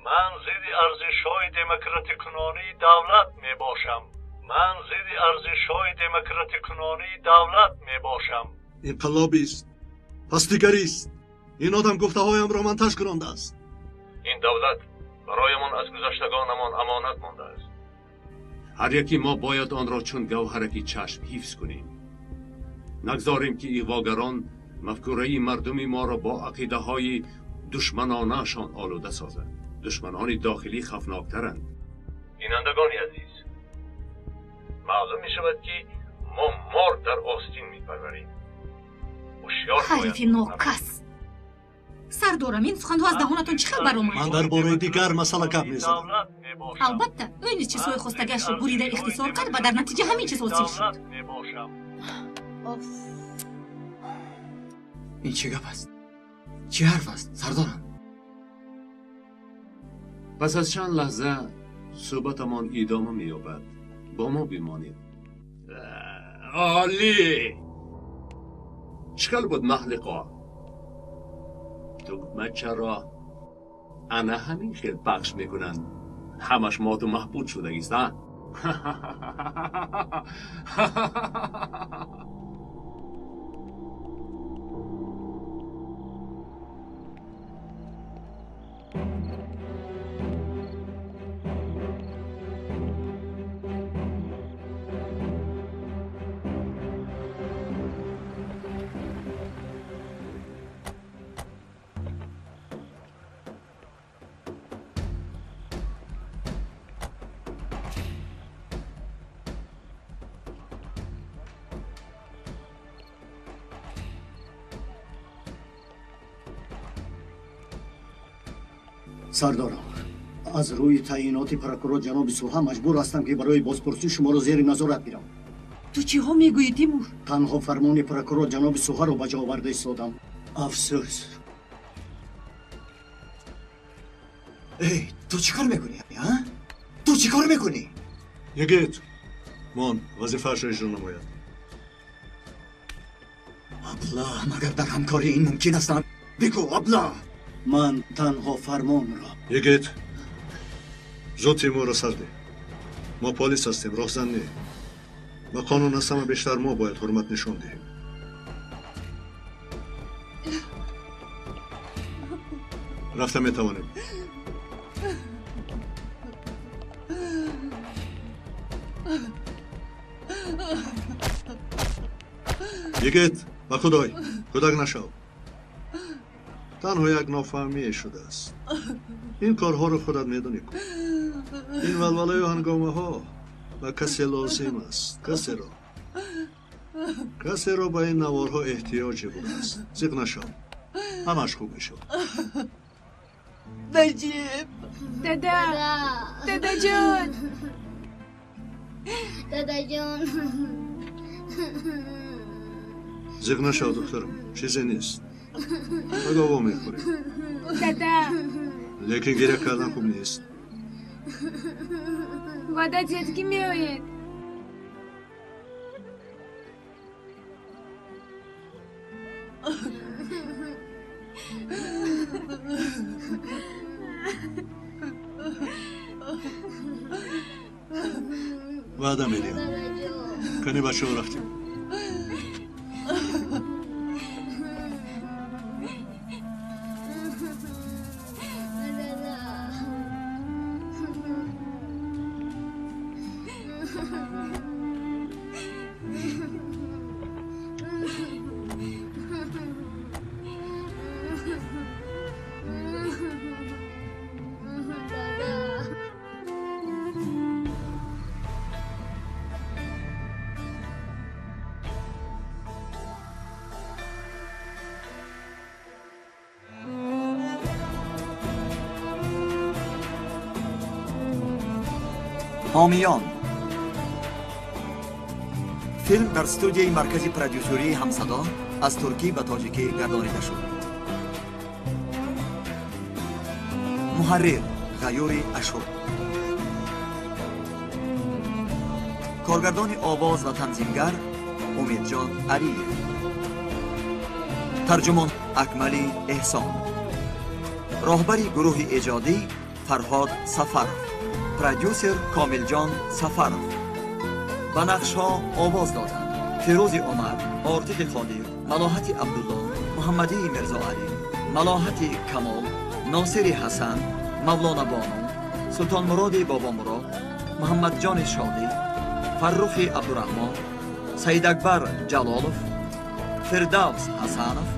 Ман зидди арзишҳои демократикунонии давлат мебошам. Ман зидди арзишҳои демократикунонии давлат мебошам. Инқилобист, пастигарист. Ин одам гуфтаҳоямро монтаж кунондааст. Ин давлат бароямон аз гузаштагонамон амонат мондааст. Ҳар яки мо бояд онро чун гавҳараки чашм ҳифз кунем. Нагзорем, ки иғвогарон мафкураи мардуми моро бо ақидаҳои душманонаашон олуда созанд. Душманони дохилӣ хавфноктаранд. Бинандагони азиз, маълум мешавад, ки мо мор дар остин мепарварем. Ҳушёр. Ҳарифи нокас! Сардорам, ин суханҳо аз даҳонатон чӣ хел баромад? Ман дар бораи дигар масъала гап мезанам. Албатта, ӯ низ чизҳои хостагиашро бурида ихтисор кард ва дар натиҷа ҳамин чиз ҳосил шуд. Ин чӣ гап аст? Чӣ ҳарф аст, сардорам? Пас аз чанд лаҳза суҳбатамон идома меёбад. Бо мо бимонед. Олӣ! Чӣ хел буд маҳлиқо? Тугмачаро ана ҳамин хел пахш мекунанд. Ҳамаш моту маҳбуд шудагист, а? Сардорам, аз рӯи таъиноти прокурор ҷаноби Суҳа маҷбур ҳастам, ки барои бозпурсӣ шуморо зери назорат гирам. Ту чиҳо мегӯӣ, Тимур? Танҳо фармони прокурор ҷаноби Суҳаро ба ҷо оварда истодам. Афсӯс. Эй, ту чӣ кор мекунӣ, а? Ту чӣ кор мекунӣ? Йигит, мон, вазифаашро иҷро намояд. Абла, магар дар ҳамкорӣ ин мумкин аст? Бигӯ, абла. Ман танҳо фармонро. Йигит, Зуд Тимурро сар деҳ. Мо полис ҳастем, роҳзан не. Ба қонун аз ҳама бештар мо бояд ҳурмат нишон диҳем. Рафта метавонем. Йигит, ба худой, кӯдак нашав. Танҳо як нофаҳмие шудааст. Ин корҳоро худат медонӣ ку. Ин валвалаю ҳангомаҳо ба касе лозим аст. Касеро. Касеро ба ин наворҳо эҳтиёҷе будааст. Зиқ нашав. Ҳамаш хуб мешавад. Наҷиб! Дада! Дадаҷон! Дадаҷон! Зиқ нашав, духтарам. Чизе нест. Ба мехӯрем. Дада! Лекин гиря кардан хуб нест. Ваъда диҳед, ки меоед. Ваъда медиҳам. Кани бачаҳо, рафтем. Ҳомиён. Филм дар студияи маркази продюсерии Ҳамсадо аз туркӣ ба тоҷикӣ гардонида шуд. Муҳаррир Ғаюри Ашур. Коргардони овоз ва танзимгар Умедҷон Алиев. Тарҷумон Акмали Эҳсон. Роҳбари гурӯҳи эҷодӣ Фарҳод Сафаров. Продюсер Комилҷон Сафаров. Ба нақшҳо овоз доданд Фирӯзи Умар, Ортиқи Қодир, Малоҳати Абдулло, Муҳаммадии Мирзоалӣ, Малоҳати Камол, Носири Ҳасан, Мавлона Бону, Султонмуроди Бобомурод, Муҳаммадҷони Шодӣ, Фаррухи Абдураҳмон, Саидакбар Ҷалолов, Фирдавс Ҳасанов,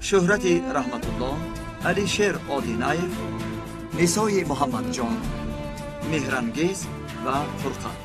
Шӯҳрати Раҳматулло, Алишер Одинаев, Нисои Муҳаммадҷон, Меҳрангез ва Фурқат.